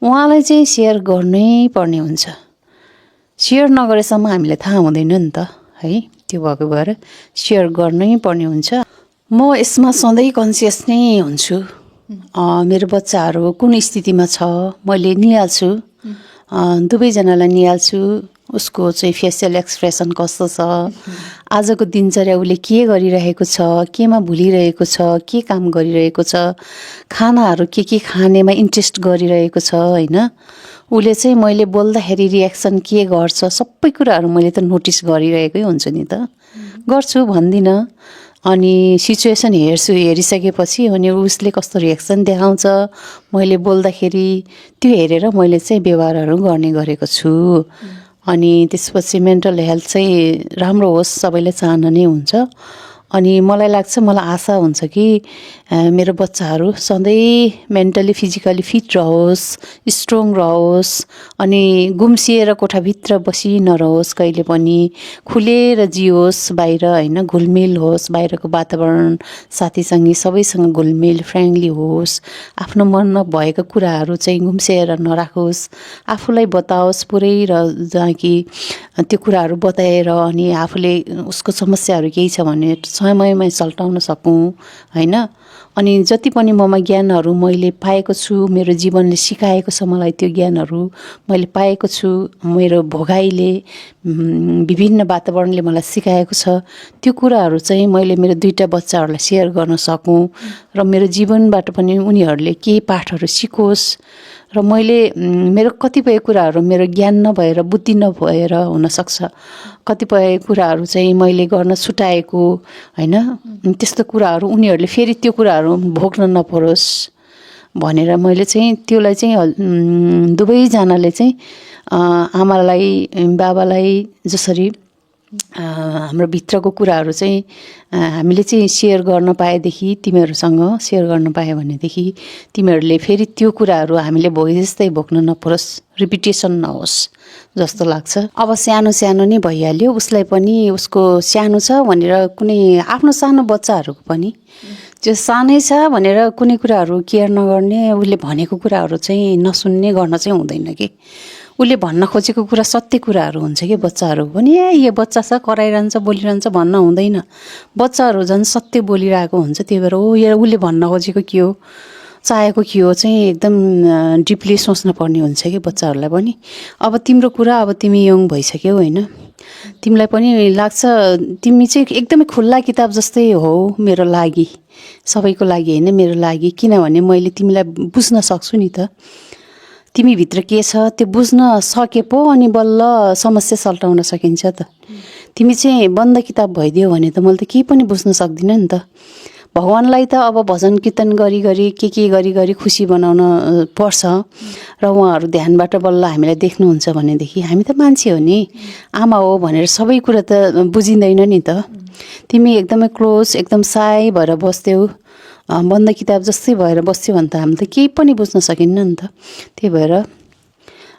उहाँलाई चाहिँ सेयर गर्नै पर्ने हुन्छ सेयर नगरेसम्म हामीलाई थाहा हुँदैन नि त है त्यो भएको भएर सेयर गर्नै पर्ने हुन्छ म यसमा सधैँ कन्सियस नै हुन्छु मेरो बच्चाहरू कुन स्थितिमा छ मैले निहाल्छु दुवैजनालाई निहाल्छु उसको चाहिँ फेसियल एक्सप्रेसन कस्तो छ आजको दिनचर्या उसले के गरिरहेको छ केमा भुलिरहेको छ के काम गरिरहेको छ खानाहरू के खानेमा इन्ट्रेस्ट गरिरहेको छ हैन उसले चाहिँ मैले बोल्दाखेरि रियाक्सन के गर्छ सबै कुराहरू मैले त नोटिस गरिरहेकै हुन्छु नि त गर्छु भन्दिनँ अनि सिचुएसन हेरिसकेपछि अनि उसले कस्तो रियाक्सन देखाउँछ मैले बोल्दाखेरि त्यो हेरेर मैले चाहिँ व्यवहारहरू गर्ने गरेको छु अनि त्यसपछि मेन्टल हेल्थ चाहिँ राम्रो होस् सबैले चाहना नै हुन्छ अनि मलाई लाग्छ मलाई आशा हुन्छ कि मेरो बच्चाहरू सधैँ मेन्टली फिजिकली फिट रहोस् स्ट्रङ रहोस् अनि गुम्सिएर कोठाभित्र बसी नरहोस् कहिले पनि खुलेर जियोस् बाहिर हैन घुलमिल होस् बाहिरको वातावरण साथीसँगी सबैसँग घुलमिल फ्रेन्डली होस् आफ्नो मनमा भएका कुराहरू चाहिँ गुम्सिएर नराखोस् आफूलाई बताओस् पुरै र जहाँ कि त्यो कुराहरू बताएर अनि आफूले उसको समस्याहरू केही छ भने समयमै सल्टाउन सकौँ हैन अनि जति पनि ममा ज्ञानहरू मैले पाएको छु मेरो जीवनले सिकाएको छ मलाई त्यो ज्ञानहरू मैले पाएको छु मेरो भोगाइले विभिन्न वातावरणले मलाई सिकाएको छ त्यो कुराहरू चाहिँ मैले मेरो दुईटा बच्चाहरूलाई सेयर गर्न सकौँ र मेरो जीवनबाट पनि उनीहरूले केही पाठहरू सिकोस् र मैले मेरो कतिपय कुराहरू मेरो ज्ञान नभएर बुद्धि नभएर हुनसक्छ कतिपय कुराहरू चाहिँ मैले गर्न छुटाएको हैन त्यस्तो कुराहरू उनीहरूले फेरि त्यो कुराहरू भोग्न नपरोस् भनेर मैले चाहिँ त्यसलाई चाहिँ दुवैजनाले चाहिँ आमालाई बाबालाई जसरी हाम्रो भित्रको कुराहरू चाहिँ हामीले चाहिँ सेयर गर्न पाएदेखि तिमीहरूसँग सेयर गर्न पायो भनेदेखि तिमीहरूले फेरि त्यो कुराहरू हामीले भोगे जस्तै भोग्न नपरोस् रिपिटेसन नहोस् जस्तो लाग्छ अब सानो सानो नै भइहाल्यो उसलाई पनि उसको सानो छ भनेर कुनै आफ्नो सानो बच्चाहरूको पनि त्यो सानै छ भनेर कुनै कुराहरू केयर नगर्ने, उसले भनेको कुराहरू चाहिँ नसुन्ने गर्न चाहिँ हुँदैन कि। उसले भन्न खोजेको कुरा सत्य कुराहरू हुन्छ कि। बच्चाहरू पनि यो बच्चा छ कराइरहन्छ बोलिरहन्छ भन्न हुँदैन। बच्चाहरू झन् सत्य बोलिरहेको हुन्छ। त्यही भएर ओ यो उसले भन्न खोजेको के हो, चाहेको के हो चाहिँ एकदम डिपली सोच्न पर्ने हुन्छ कि बच्चाहरूलाई पनि। अब तिम्रो कुरा, अब तिमी यङ भइसक्यौ होइन, तिमीलाई पनि लाग्छ तिमी चाहिँ एकदमै खुल्ला किताब जस्तै हो मेरो लागि, सबैको लागि होइन, मेरो लागि। किनभने मैले तिमीलाई बुझ्न सक्छु नि त, तिमीभित्र के छ त्यो बुझ्न सके पो अनि बल्ल समस्या सल्टाउन सकिन्छ त। तिमी चाहिँ बन्द किताब भइदियो भने त मैले त केही पनि बुझ्न सक्दिनँ नि त। भगवान्लाई त अब भजन कीर्तन गरी गरी के गरी गरी खुसी बनाउन पर्छ र उहाँहरू ध्यानबाट बल्ल हामीलाई देख्नुहुन्छ भनेदेखि हामी त मान्छे हो नि, आमा हो भनेर सबै कुरा त बुझिँदैन नि त। तिमी एकदमै क्लोज एकदम साई भएर बस्थ्यौ, बन्द किताब जस्तै भएर बस्थ्यो भने त हामी त केही पनि बुझ्न सकिन्न नि त। त्यही भएर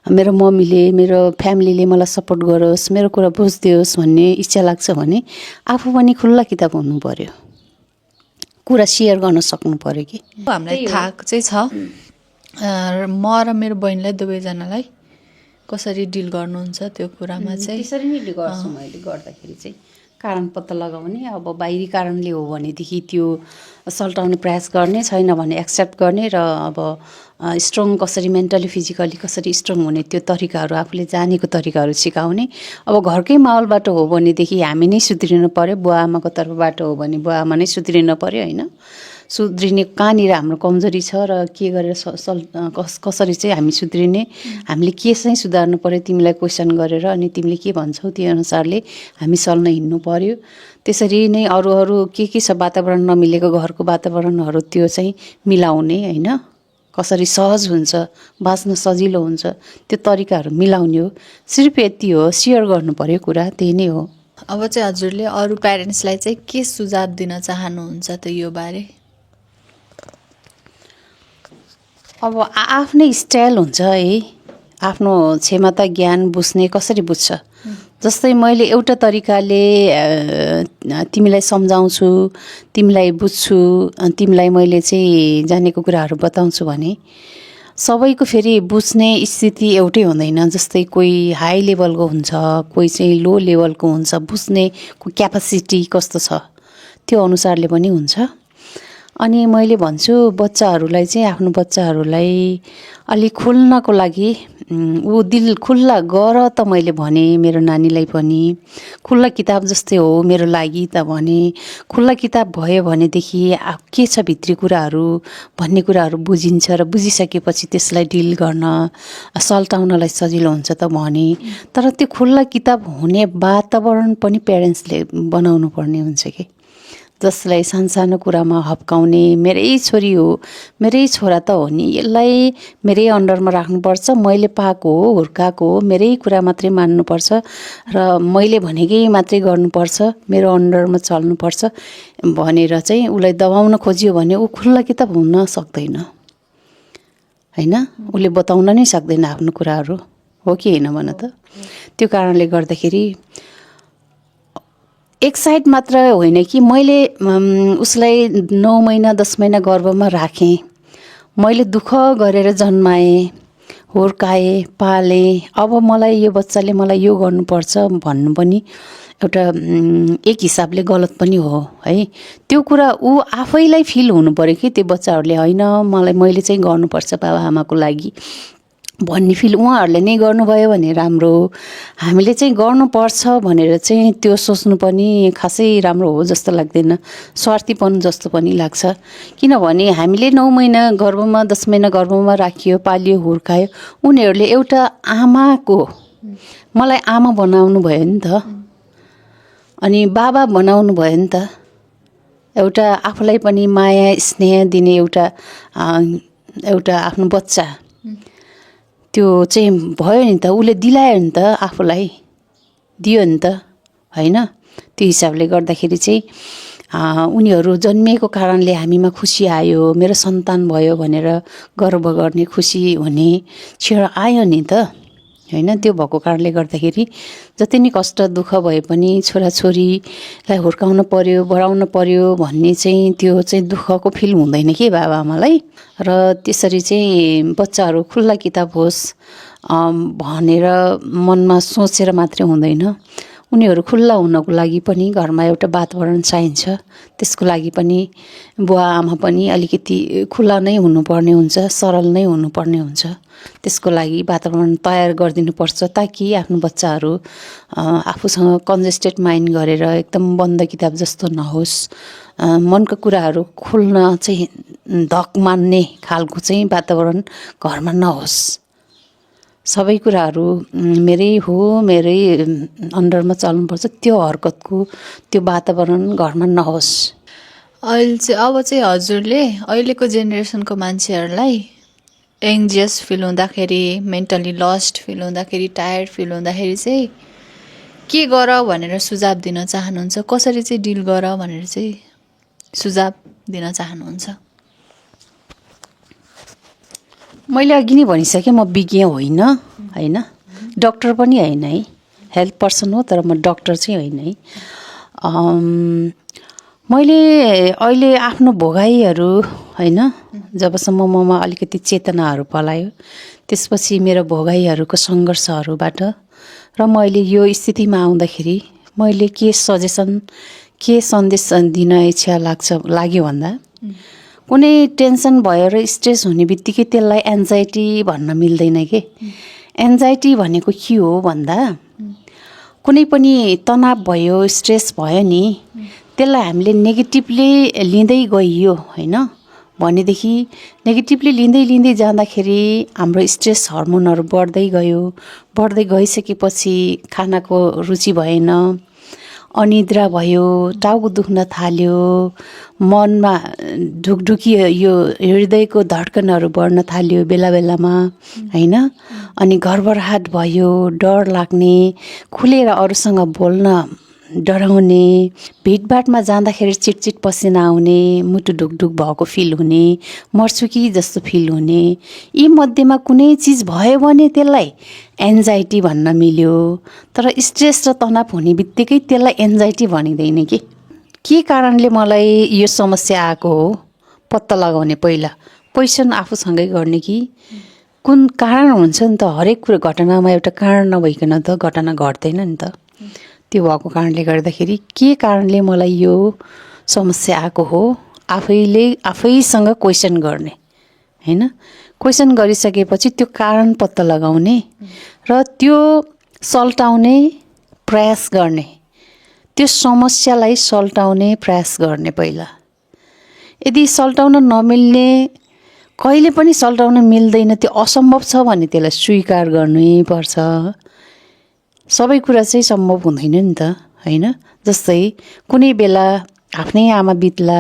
मेरो मम्मीले, मेरो फ्यामिलीले मलाई सपोर्ट गरोस्, मेरो कुरा बुझिदियोस् भन्ने इच्छा लाग्छ भने आफू पनि खुल्ला किताब हुनु पर्यो, कुरा सेयर गर्न सक्नु पर्यो कि। हामीलाई थाहा चाहिँ छ म र मेरो बहिनीलाई दुवैजनालाई कसरी डिल गर्नुहुन्छ त्यो कुरामा चाहिँ। त्यसरी नै गर्छु मैले गर्दाखेरि चाहिँ कारण पत्ता लगाउने। अब बाहिरी कारणले हो भनेदेखि त्यो सल्टाउने प्रयास गर्ने, छैन भने एक्सेप्ट गर्ने र अब स्ट्रङ कसरी मेन्टली फिजिकली कसरी स्ट्रङ हुने त्यो तरिकाहरू आफूले जानेको तरिकाहरू सिकाउने। अब घरकै माहौलबाट हो भनेदेखि हामी नै सुध्रिनु पर्यो, बुवा आमाको तर्फबाट हो भने बुवा आमा नै सुध्रिनु पर्यो होइन। सुध्रिने कहाँनिर हाम्रो कमजोरी छ र के गरेर कसरी चाहिँ हामी सुध्रिने, हामीले के चाहिँ सुधार्नु पर्यो तिमीलाई क्वेसन गरेर, अनि तिमीले के भन्छौ त्यो अनुसारले हामी चल्न हिँड्नु पर्यो। त्यसरी नै अरू के छ वातावरण नमिलेको घरको वातावरणहरू त्यो चाहिँ मिलाउने होइन, कसरी सहज हुन्छ, बाँच्न सजिलो हुन्छ त्यो तरिकाहरू मिलाउने हो। सिर्फ यति हो, सेयर गर्नु पर्यो कुरा, त्यही नै हो। अब चाहिँ हजुरले अरू प्यारेन्ट्सलाई चाहिँ के सुझाव दिन चाहनुहुन्छ त यो बारे? अब आफ्नै स्टाइल हुन्छ है, आफ्नो क्षमता ज्ञान बुझ्ने कसरी बुझ्छ। जस्तै मैले एउटा तरिकाले तिमीलाई सम्झाउँछु, तिमीलाई बुझ्छु, तिमीलाई मैले चाहिँ जानेको कुराहरू बताउँछु भने सबैको फेरि बुझ्ने स्थिति एउटै हुँदैन। जस्तै कोही हाई लेभलको हुन्छ, कोही चाहिँ लो लेभलको हुन्छ, बुझ्ने क्यापासिटी कस्तो छ त्यो अनुसारले पनि हुन्छ। अनि मैले भन्छु बच्चाहरूलाई चाहिँ, आफ्नो बच्चाहरूलाई अलिक खुल्नको लागि ऊ दिल खुल्ला गर त मैले भने मेरो नानीलाई पनि खुल्ला किताब जस्तै हो मेरो लागि त भने। खुल्ला किताब भयो भनेदेखि के छ भित्री कुराहरू भन्ने कुराहरू बुझिन्छ र बुझिसकेपछि त्यसलाई डिल गर्न सल्टाउनलाई सजिलो हुन्छ त भने। तर त्यो खुल्ला किताब हुने वातावरण पनि प्यारेन्ट्सले बनाउनु पर्ने हुन्छ कि, जसलाई सानो कुरामा हप्काउने, मेरै छोरी हो, मेरै छोरा त हो नि, यसलाई मेरै अन्डरमा राख्नुपर्छ, मैले पाएको हो, हुर्काएको हो, मेरै कुरा मात्रै मान्नुपर्छ र मैले भनेकै मात्रै गर्नुपर्छ, मेरो अन्डरमा चल्नुपर्छ भनेर चाहिँ उसलाई दबाउन खोजियो भने ऊ खुल्ला किताब हुन सक्दैन होइन। उसले बताउन नै सक्दैन आफ्नो कुराहरू, हो कि होइन भन त। त्यो कारणले गर्दाखेरि एक साइड मात्र होइन कि मैले उसलाई 9 महिना 10 महिना गर्भमा राखेँ, मैले दुःख गरेर जन्माएँ, हुर्काएँ, पालेँ, अब मलाई यो बच्चाले मलाई यो गर्नुपर्छ भन्नु पनि एउटा एक हिसाबले गलत पनि हो है। त्यो कुरा ऊ आफैलाई फिल हुनु पर्यो कि त्यो बच्चाहरूले, होइन मलाई मैले चाहिँ गर्नुपर्छ बाबा आमाको लागि भन्ने फिल उहाँहरूले नै गर्नुभयो भने राम्रो हो। हामीले चाहिँ गर्नुपर्छ भनेर चाहिँ त्यो सोच्नु पनि खासै राम्रो हो जस्तो लाग्दैन, स्वार्थीपन जस्तो पनि लाग्छ। किनभने हामीले 9 महिना गर्भमा 10 महिना गर्भमा राखियो, पालियो, हुर्कायो, उनीहरूले एउटा आमाको मलाई आमा बनाउनु भयो नि त, अनि बाबा बनाउनु भयो नि त। एउटा आफूलाई पनि माया स्नेह दिने एउटा आफ्नो बच्चा त्यो चाहिँ भयो नि त, उसले दिलायो नि त, आफूलाई दियो नि त होइन। त्यो हिसाबले गर्दाखेरि चाहिँ उनीहरू जन्मिएको कारणले हामीमा खुसी आयो, मेरो सन्तान भयो भनेर गर्व गर्ने खुसी हुने क्षण आयो नि त। हैन। त्यो भएको कारणले गर्दाखेरि जति नै कष्ट दुःख भए पनि छोराछोरीलाई हुर्काउन पर्यो बढाउन पर्यो भन्ने चाहिँ त्यो चाहिँ दुःखको फिल हुँदैन के बाबाआमालाई। र त्यसरी चाहिँ बच्चाहरू खुल्ला किताब होस् भनेर मनमा सोचेर मात्रै हुँदैन, उनीहरू खुल्ला हुनको लागि पनि घरमा एउटा वातावरण चाहिन्छ। त्यसको लागि पनि बुवा आमा पनि अलिकति खुल्ला नै हुनुपर्ने हुन्छ, सरल नै हुनुपर्ने हुन्छ। त्यसको लागि वातावरण तयार गरिदिनुपर्छ ताकि आफ्नो बच्चाहरू आफूसँग कन्जेस्टेड माइन्ड गरेर एकदम बन्द किताब जस्तो नहोस्, मनको कुराहरू खुल्न चाहिँ धक मान्ने खालको चाहिँ वातावरण घरमा नहोस्। सबै कुराहरू मेरै हो, मेरै अन्डरमा चल्नुपर्छ, त्यो हरकतको त्यो वातावरण घरमा नहोस्। अहिले चाहिँ अब चाहिँ हजुरले अहिलेको जेनेरेसनको मान्छेहरूलाई एङ्जियस फिल हुँदाखेरि, मेन्टली लस्ट फिल हुँदाखेरि, टायर्ड फिल हुँदाखेरि चाहिँ के गर भनेर सुझाव दिन चाहनुहुन्छ? कसरी चाहिँ डिल गर भनेर चाहिँ सुझाव दिन चाहनुहुन्छ? मैले अघि नै भनिसकेँ, म विज्ञ होइन, होइन, डक्टर पनि होइन है, हेल्थ पर्सन हो तर म डक्टर चाहिँ होइन है। मैले अहिले आफ्नो भोगाइहरू होइन, जबसम्म ममा अलिकति चेतनाहरू पलायो त्यसपछि मेरो भोगाइहरूको सङ्घर्षहरूबाट र मैले यो स्थितिमा आउँदाखेरि मैले के सजेसन के सन्देश दिन इच्छा लाग्यो भन्दा कुनै टेन्सन भएर स्ट्रेस हुने बित्तिकै त्यसलाई एन्जाइटी भन्न मिल्दैन के। एन्जाइटी भनेको के हो भन्दा कुनै पनि तनाव भयो, स्ट्रेस भयो नि, त्यसलाई हामीले नेगेटिभली लिँदै गइयो होइन भनेदेखि नेगेटिभली लिँदै जाँदाखेरि हाम्रो स्ट्रेस हर्मोनहरू बढ्दै गयो। बढ्दै गइसकेपछि खानाको रुचि भएन, अनिद्रा भयो, टाउको दुख्न थाल्यो, मनमा ढुकढुकी यो हृदयको धड्कनहरू बढ्न थाल्यो बेला बेलामा होइन। अनि घरबराहट भयो, डर लाग्ने, खुलेर अरूसँग बोल्न डराउने, भिडभाडमा जाँदाखेरि चिटचिट पसिना आउने, मुटु ढुकढुक भएको फिल हुने, मर्छु कि जस्तो फिल हुने, यी मध्येमा कुनै चिज भयो भने त्यसलाई एन्जाइटी भन्न मिल्यो। तर स्ट्रेस र तनाव हुने बित्तिकै त्यसलाई एन्जाइटी भनिँदैन के कारणले मलाई यो समस्या आएको हो पत्ता लगाउने पहिला क्वेसन आफूसँगै गर्ने कि कुन कारण हुन्छ नि त। हरेक कुरो घटनामा एउटा कारण नभइकन त घटना घट्दैन नि त। त्यो भएको कारणले गर्दाखेरि के कारणले मलाई यो समस्या आएको हो आफैसँग क्वेसन गर्ने होइन। क्वेसन गरिसकेपछि त्यो कारण पत्ता लगाउने र त्यो सल्टाउने प्रयास गर्ने, त्यो समस्यालाई सल्टाउने प्रयास गर्ने पहिला। यदि सल्टाउन नमिल्ने, कहिले पनि सल्टाउन मिल्दैन, त्यो असम्भव छ भने त्यसलाई स्वीकार गर्नै पर्छ। सबै कुरा चाहिँ सम्भव हुँदैन नि त होइन। जस्तै कुनै बेला आफ्नै आमा बित्ला,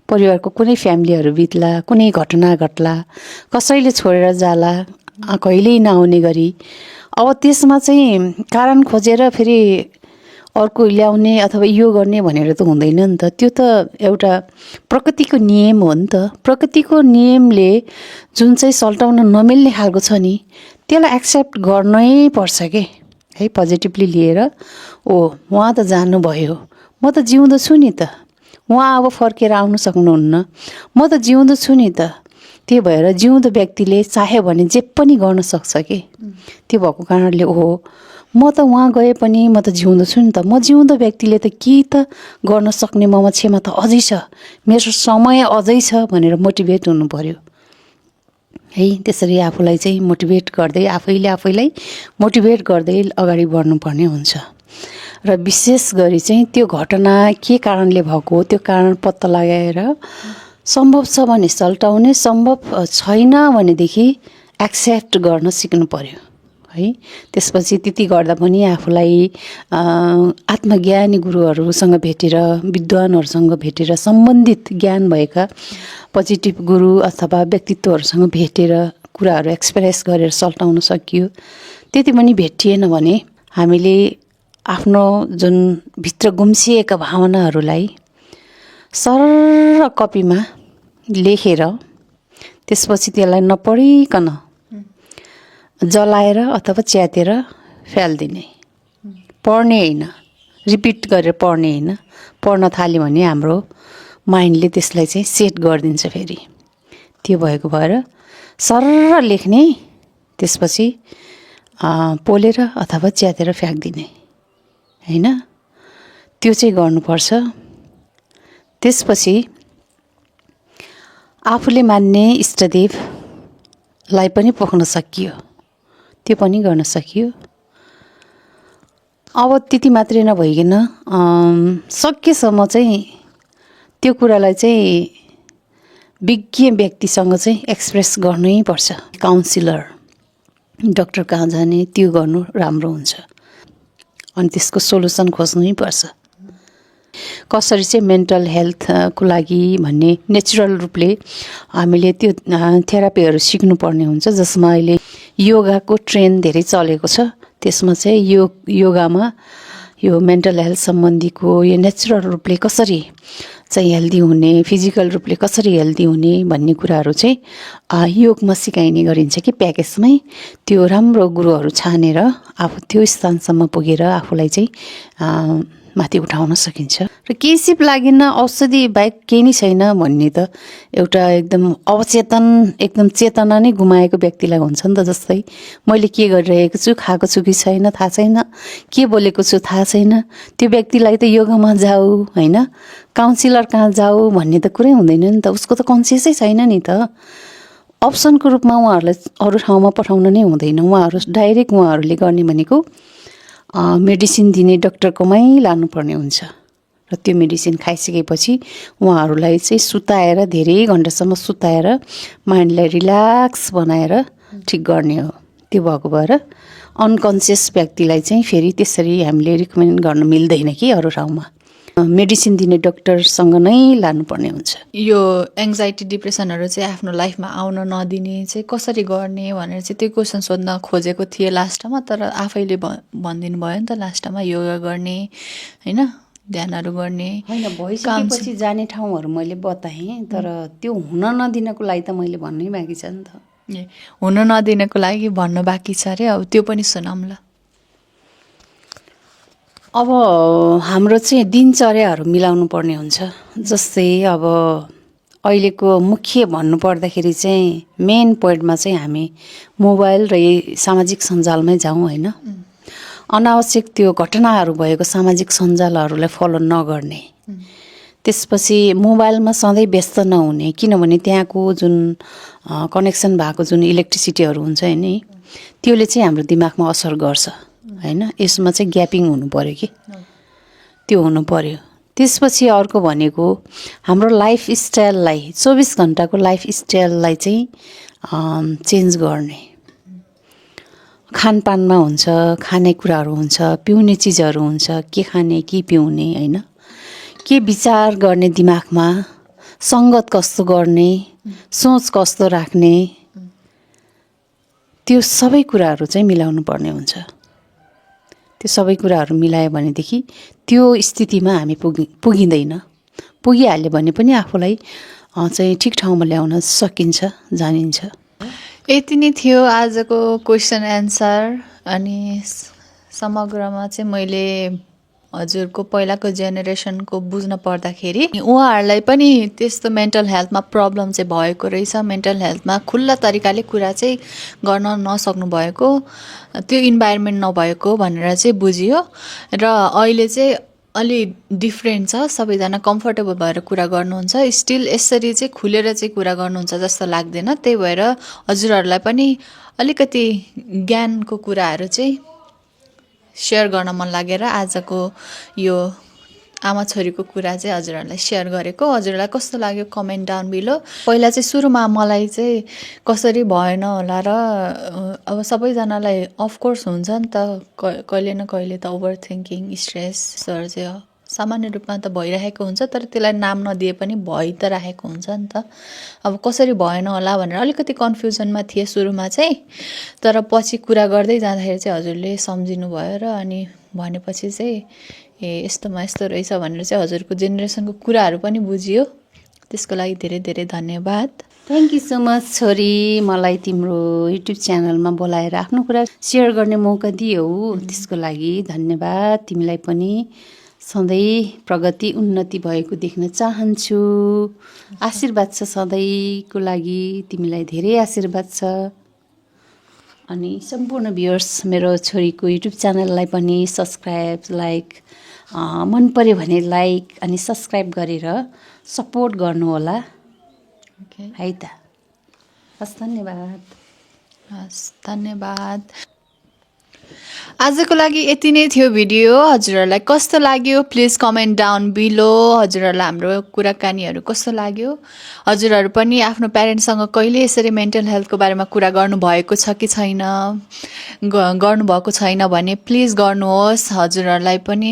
परिवारको कुनै फ्यामिलीहरू बित्ला, कुनै घटना घट्ला, कसैले छोडेर जाला कहिल्यै नआउने गरी, अब त्यसमा चाहिँ कारण खोजेर फेरि अर्को ल्याउने अथवा यो गर्ने भनेर त हुँदैन नि त। त्यो त एउटा प्रकृतिको नियम हो नि त। प्रकृतिको नियमले जुन चाहिँ सल्टाउन नमिल्ने खालको छ नि त्यसलाई एक्सेप्ट गर्नै पर्छ के है, पोजिटिभली लिएर ओ उहाँ त जानुभयो, म त जिउँदो छु नि त, उहाँ अब फर्केर आउनु सक्नुहुन्न, म त जिउँदो छु नि त। त्यही भएर जिउँदो व्यक्तिले चाह्यो भने जे पनि गर्न सक्छ के। त्यो भएको कारणले ओहो म त उहाँ गए पनि म त जिउँदो छु नि त, म जिउँदो व्यक्तिले त के त गर्न सक्ने ममा क्षमता अझै छ, मेरो समय अझै छ भनेर मोटिभेट हुनु पर्यो है। त्यसरी आफूलाई चाहिँ मोटिभेट गर्दै आफैलाई मोटिभेट गर्दै अगाडि बढ्नुपर्ने हुन्छ। र विशेष गरी चाहिँ त्यो घटना के कारणले भएको हो त्यो कारण पत्ता लगाएर सम्भव छ भने सल्टाउने, सम्भव छैन भनेदेखि एक्सेप्ट गर्न सिक्नु पर्यो है। त्यसपछि त्यति गर्दा पनि आफूलाई आत्मज्ञानी गुरुहरूसँग भेटेर, विद्वानहरूसँग भेटेर, सम्बन्धित ज्ञान भएका पोजिटिभ गुरु अथवा व्यक्तित्वहरूसँग भेटेर कुराहरू एक्सप्रेस गरेर सल्टाउन सकियो। त्यति पनि भेटिएन भने हामीले आफ्नो जुन भित्र गुम्सिएका भावनाहरूलाई सरर कपीमा लेखेर त्यसपछि त्यसलाई नपढिकन जलाएर अथवा च्यातेर फ्यालिदिने, पढ्ने होइन, रिपिट गरेर पढ्ने होइन। पढ्न थाल्यो भने हाम्रो माइन्डले त्यसलाई चाहिँ सेट गरिदिन्छ फेरि। त्यो भएको भएर सरर लेख्ने, त्यसपछि पोलेर अथवा च्यातेर फ्याँकिदिने होइन, त्यो चाहिँ गर्नुपर्छ। त्यसपछि आफूले मान्ने इष्टदेवलाई पनि पोख्न सकियो, त्यो पनि गर्न सकियो। अब त्यति मात्रै नभइकन सकेसम्म चाहिँ त्यो कुरालाई चाहिँ विज्ञ व्यक्तिसँग चाहिँ एक्सप्रेस गर्नै पर्छ। काउन्सिलर, डक्टर कहाँ जाने, त्यो गर्नु राम्रो हुन्छ। अनि त्यसको सोलुसन खोज्नै पर्छ। कसरी चाहिँ मेन्टल हेल्थको लागि भन्ने नेचुरल रूपले हामीले त्यो थेरापीहरू सिक्नुपर्ने हुन्छ, जसमा अहिले योगाको ट्रेन्ड धेरै चलेको छ। त्यसमा चाहिँ योगामा यो मेन्टल हेल्थ सम्बन्धीको यो नेचुरल रूपले कसरी चाहिँ हेल्दी हुने, फिजिकल रूपले कसरी हेल्दी हुने भन्ने कुराहरू चाहिँ योगमा सिकाइने गरिन्छ कि प्याकेजमै। त्यो राम्रो गुरुहरू छानेर आफू त्यो स्थानसम्म पुगेर आफूलाई चाहिँ माथि उठाउन सकिन्छ। र केही सिप लागेन, औषधि बाहेक केही नै छैन भन्ने त एउटा एकदम अवचेतन, एकदम चेतना नै गुमाएको व्यक्तिलाई हुन्छ नि त। जस्तै मैले के गरिरहेको छु, खाएको छु कि छैन थाहा छैन, के बोलेको छु थाहा छैन, त्यो व्यक्तिलाई त योगामा जाऊ होइन, काउन्सिलर कहाँ जाऊ भन्ने त कुरै हुँदैन नि त। उसको त कन्सियसै छैन नि त। अप्सनको रूपमा उहाँहरूलाई अरू ठाउँमा पठाउन नै हुँदैन। डाइरेक्ट उहाँहरूले गर्ने भनेको मेडिसिन दिने डक्टरकोमै लानुपर्ने हुन्छ। र त्यो मेडिसिन खाइसकेपछि उहाँहरूलाई चाहिँ सुताएर, धेरै घन्टासम्म सुताएर माइन्डलाई रिल्याक्स बनाएर ठिक गर्ने हो। त्यो भएको भएर अनकन्सियस व्यक्तिलाई चाहिँ फेरि त्यसरी हामीले रिकमेन्ड गर्न मिल्दैन कि अरू ठाउँमा, मेडिसिन दिने डक्टरसँग नै लानुपर्ने हुन्छ। यो एङ्जाइटी डिप्रेसनहरू चाहिँ आफ्नो लाइफमा आउन नदिने चाहिँ कसरी गर्ने भनेर चाहिँ त्यो क्वेसन सोध्न खोजेको थिएँ लास्टमा। तर आफैले भनिदिनु भयो नि त लास्टमा, योगा गर्ने होइन, ध्यानहरू गर्ने होइन। भइसकेपछि जाने ठाउँहरू मैले बताएँ, तर त्यो हुन नदिनको लागि त मैले भन्नै बाँकी छ नि त। हुन नदिनको लागि भन्न बाँकी छ अरे, अब त्यो पनि सुनौँ ल। अब हाम्रो चाहिँ दिनचर्याहरू मिलाउनु पर्ने हुन्छ। जस्तै अब अहिलेको मुख्य भन्नुपर्दाखेरि चाहिँ मेन पोइन्टमा चाहिँ हामी मोबाइल र यही सामाजिक सञ्जालमै जाउँ होइन। अनावश्यक त्यो घटनाहरू भएको सामाजिक सञ्जालहरूलाई फलो नगर्ने। त्यसपछि मोबाइलमा सधैँ व्यस्त नहुने, किनभने त्यहाँको जुन कनेक्सन भएको जुन इलेक्ट्रिसिटीहरू हुन्छ नि, त्यसले चाहिँ हाम्रो दिमागमा असर गर्छ होइन। यसमा चाहिँ ग्यापिङ हुनु पर्यो कि, त्यो हुनु पर्यो। त्यसपछि अर्को भनेको हाम्रो लाइफस्टाइललाई, 24 घन्टाको लाइफस्टाइललाई चाहिँ चेन्ज गर्ने। खानपानमा हुन्छ, खानेकुराहरू हुन्छ, पिउने चिजहरू हुन्छ, के खाने के पिउने होइन, के विचार गर्ने दिमागमा, सङ्गत कस्तो गर्ने, सोच कस्तो राख्ने, त्यो सबै कुराहरू चाहिँ मिलाउनु पर्ने हुन्छ। त्यो सबै कुराहरू मिलायो भनेदेखि त्यो स्थितिमा हामी पुगिँदैन। पुगिहाल्यो भने पनि आफूलाई चाहिँ ठिक ठाउँमा ल्याउन सकिन्छ, जानिन्छ। यति नै थियो आजको क्वेसन एन्सर। अनि समग्रमा चाहिँ मैले हजुरको पहिलाको जेनेरेसनको बुझ्न पर्दाखेरि उहाँहरूलाई पनि त्यस्तो मेन्टल हेल्थमा प्रब्लम चाहिँ भएको रहेछ। मेन्टल हेल्थमा खुल्ला तरिकाले कुरा चाहिँ गर्न नसक्नु भएको, त्यो इन्भाइरोमेन्ट नभएको भनेर चाहिँ बुझियो। र अहिले चाहिँ अलि डिफ्रेन्ट छ, सबैजना कम्फर्टेबल भएर कुरा गर्नुहुन्छ। स्टिल यसरी चाहिँ खुलेर चाहिँ कुरा गर्नुहुन्छ जस्तो लाग्दैन। त्यही भएर हजुरहरूलाई पनि अलिकति ज्ञानको कुराहरू चाहिँ सेयर गर्न मन लागेर आजको यो आमा छोरीको कुरा चाहिँ हजुरहरूलाई सेयर गरेको। हजुरहरूलाई कस्तो लाग्यो कमेन्ट डाउन बिलो। पहिला चाहिँ सुरुमा मलाई चाहिँ कसरी भएन होला र अब सबैजनालाई अफकोर्स हुन्छ नि त, कहिले न कहिले त ओभर थिङ्किङ, स्ट्रेसहरू चाहिँ सामान्य रूपमा त भइरहेको हुन्छ, तर त्यसलाई नाम नदिए पनि भइ त राखेको हुन्छ नि त। अब कसरी भएन होला भनेर अलिकति कन्फ्युजनमा थिएँ सुरुमा चाहिँ, तर पछि कुरा गर्दै जाँदाखेरि चाहिँ हजुरले सम्झिनु भयो र अनि भनेपछि चाहिँ यस्तोमा यस्तो रहेछ भनेर चाहिँ हजुरको जेनेरेसनको कुराहरू पनि बुझियो। त्यसको लागि धेरै धेरै धन्यवाद। थ्याङ्क यू सो मच छोरी, मलाई तिम्रो युट्युब च्यानलमा बोलाएर आफ्नो कुरा सेयर गर्ने मौका दियौ, त्यसको लागि धन्यवाद। तिमीलाई पनि सधैँ प्रगति उन्नति भएको देख्न चाहन्छु। आशीर्वाद छ सधैँको लागि, तिमीलाई धेरै आशीर्वाद छ। अनि सम्पूर्ण भ्युअर्स मेरो छोरीको युट्युब च्यानललाई पनि सब्सक्राइब लाइक मन पर्यो भने लाइक अनि सब्सक्राइब गरेर सपोर्ट गर्नुहोला है त। हस् धन्यवाद। हस् धन्यवाद। आजको लागि यति नै थियो भिडियो। हजुरहरूलाई कस्तो लाग्यो प्लिज कमेन्ट डाउन बिलो। हजुरहरूलाई हाम्रो कुराकानीहरू कस्तो लाग्यो? हजुरहरू पनि आफ्नो प्यारेन्ट्ससँग कहिले यसरी मेन्टल हेल्थको बारेमा कुरा गर्नुभएको छ कि छैन, गर्नुभएको छैन भने प्लिज गर्नुहोस्। हजुरहरूलाई पनि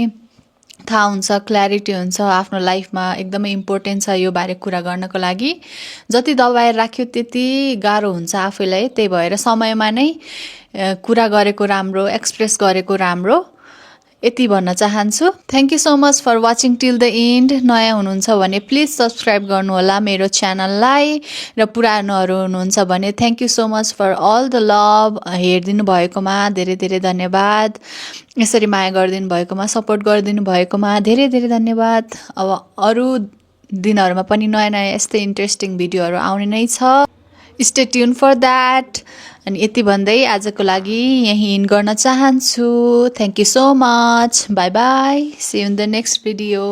थाहा हुन्छ, क्ल्यारिटी हुन्छ, आफ्नो लाइफमा एकदमै इम्पोर्टेन्ट छ यो बारे कुरा गर्नको लागि। जति दबाएर राख्यो त्यति गाह्रो हुन्छ आफैलाई, त्यही भएर समयमा नै कुरा गरेको राम्रो, एक्सप्रेस गरेको राम्रो, यति भन्न चाहन्छु। Thank you so much for watching till the end. नयाँ हुनुहुन्छ भने प्लिज सब्सक्राइब गर्नुहोला मेरो च्यानललाई, र पुरानोहरू हुनुहुन्छ भने thank you so much for all the love. हेरिदिनु भएकोमा धेरै धेरै धन्यवाद। यसरी माया गरिदिनु भएकोमा, सपोर्ट गरिदिनु भएकोमा धेरै धेरै धन्यवाद। अब अरू दिनहरूमा पनि नयाँ नयाँ यस्तै इन्ट्रेस्टिङ भिडियोहरू आउने नै छ। Stay tune for that. अनि यति भन्दै आजको लागि यहीँ इन्ड गर्न चाहन्छु। Thank you so much. Bye bye. See you in the next video.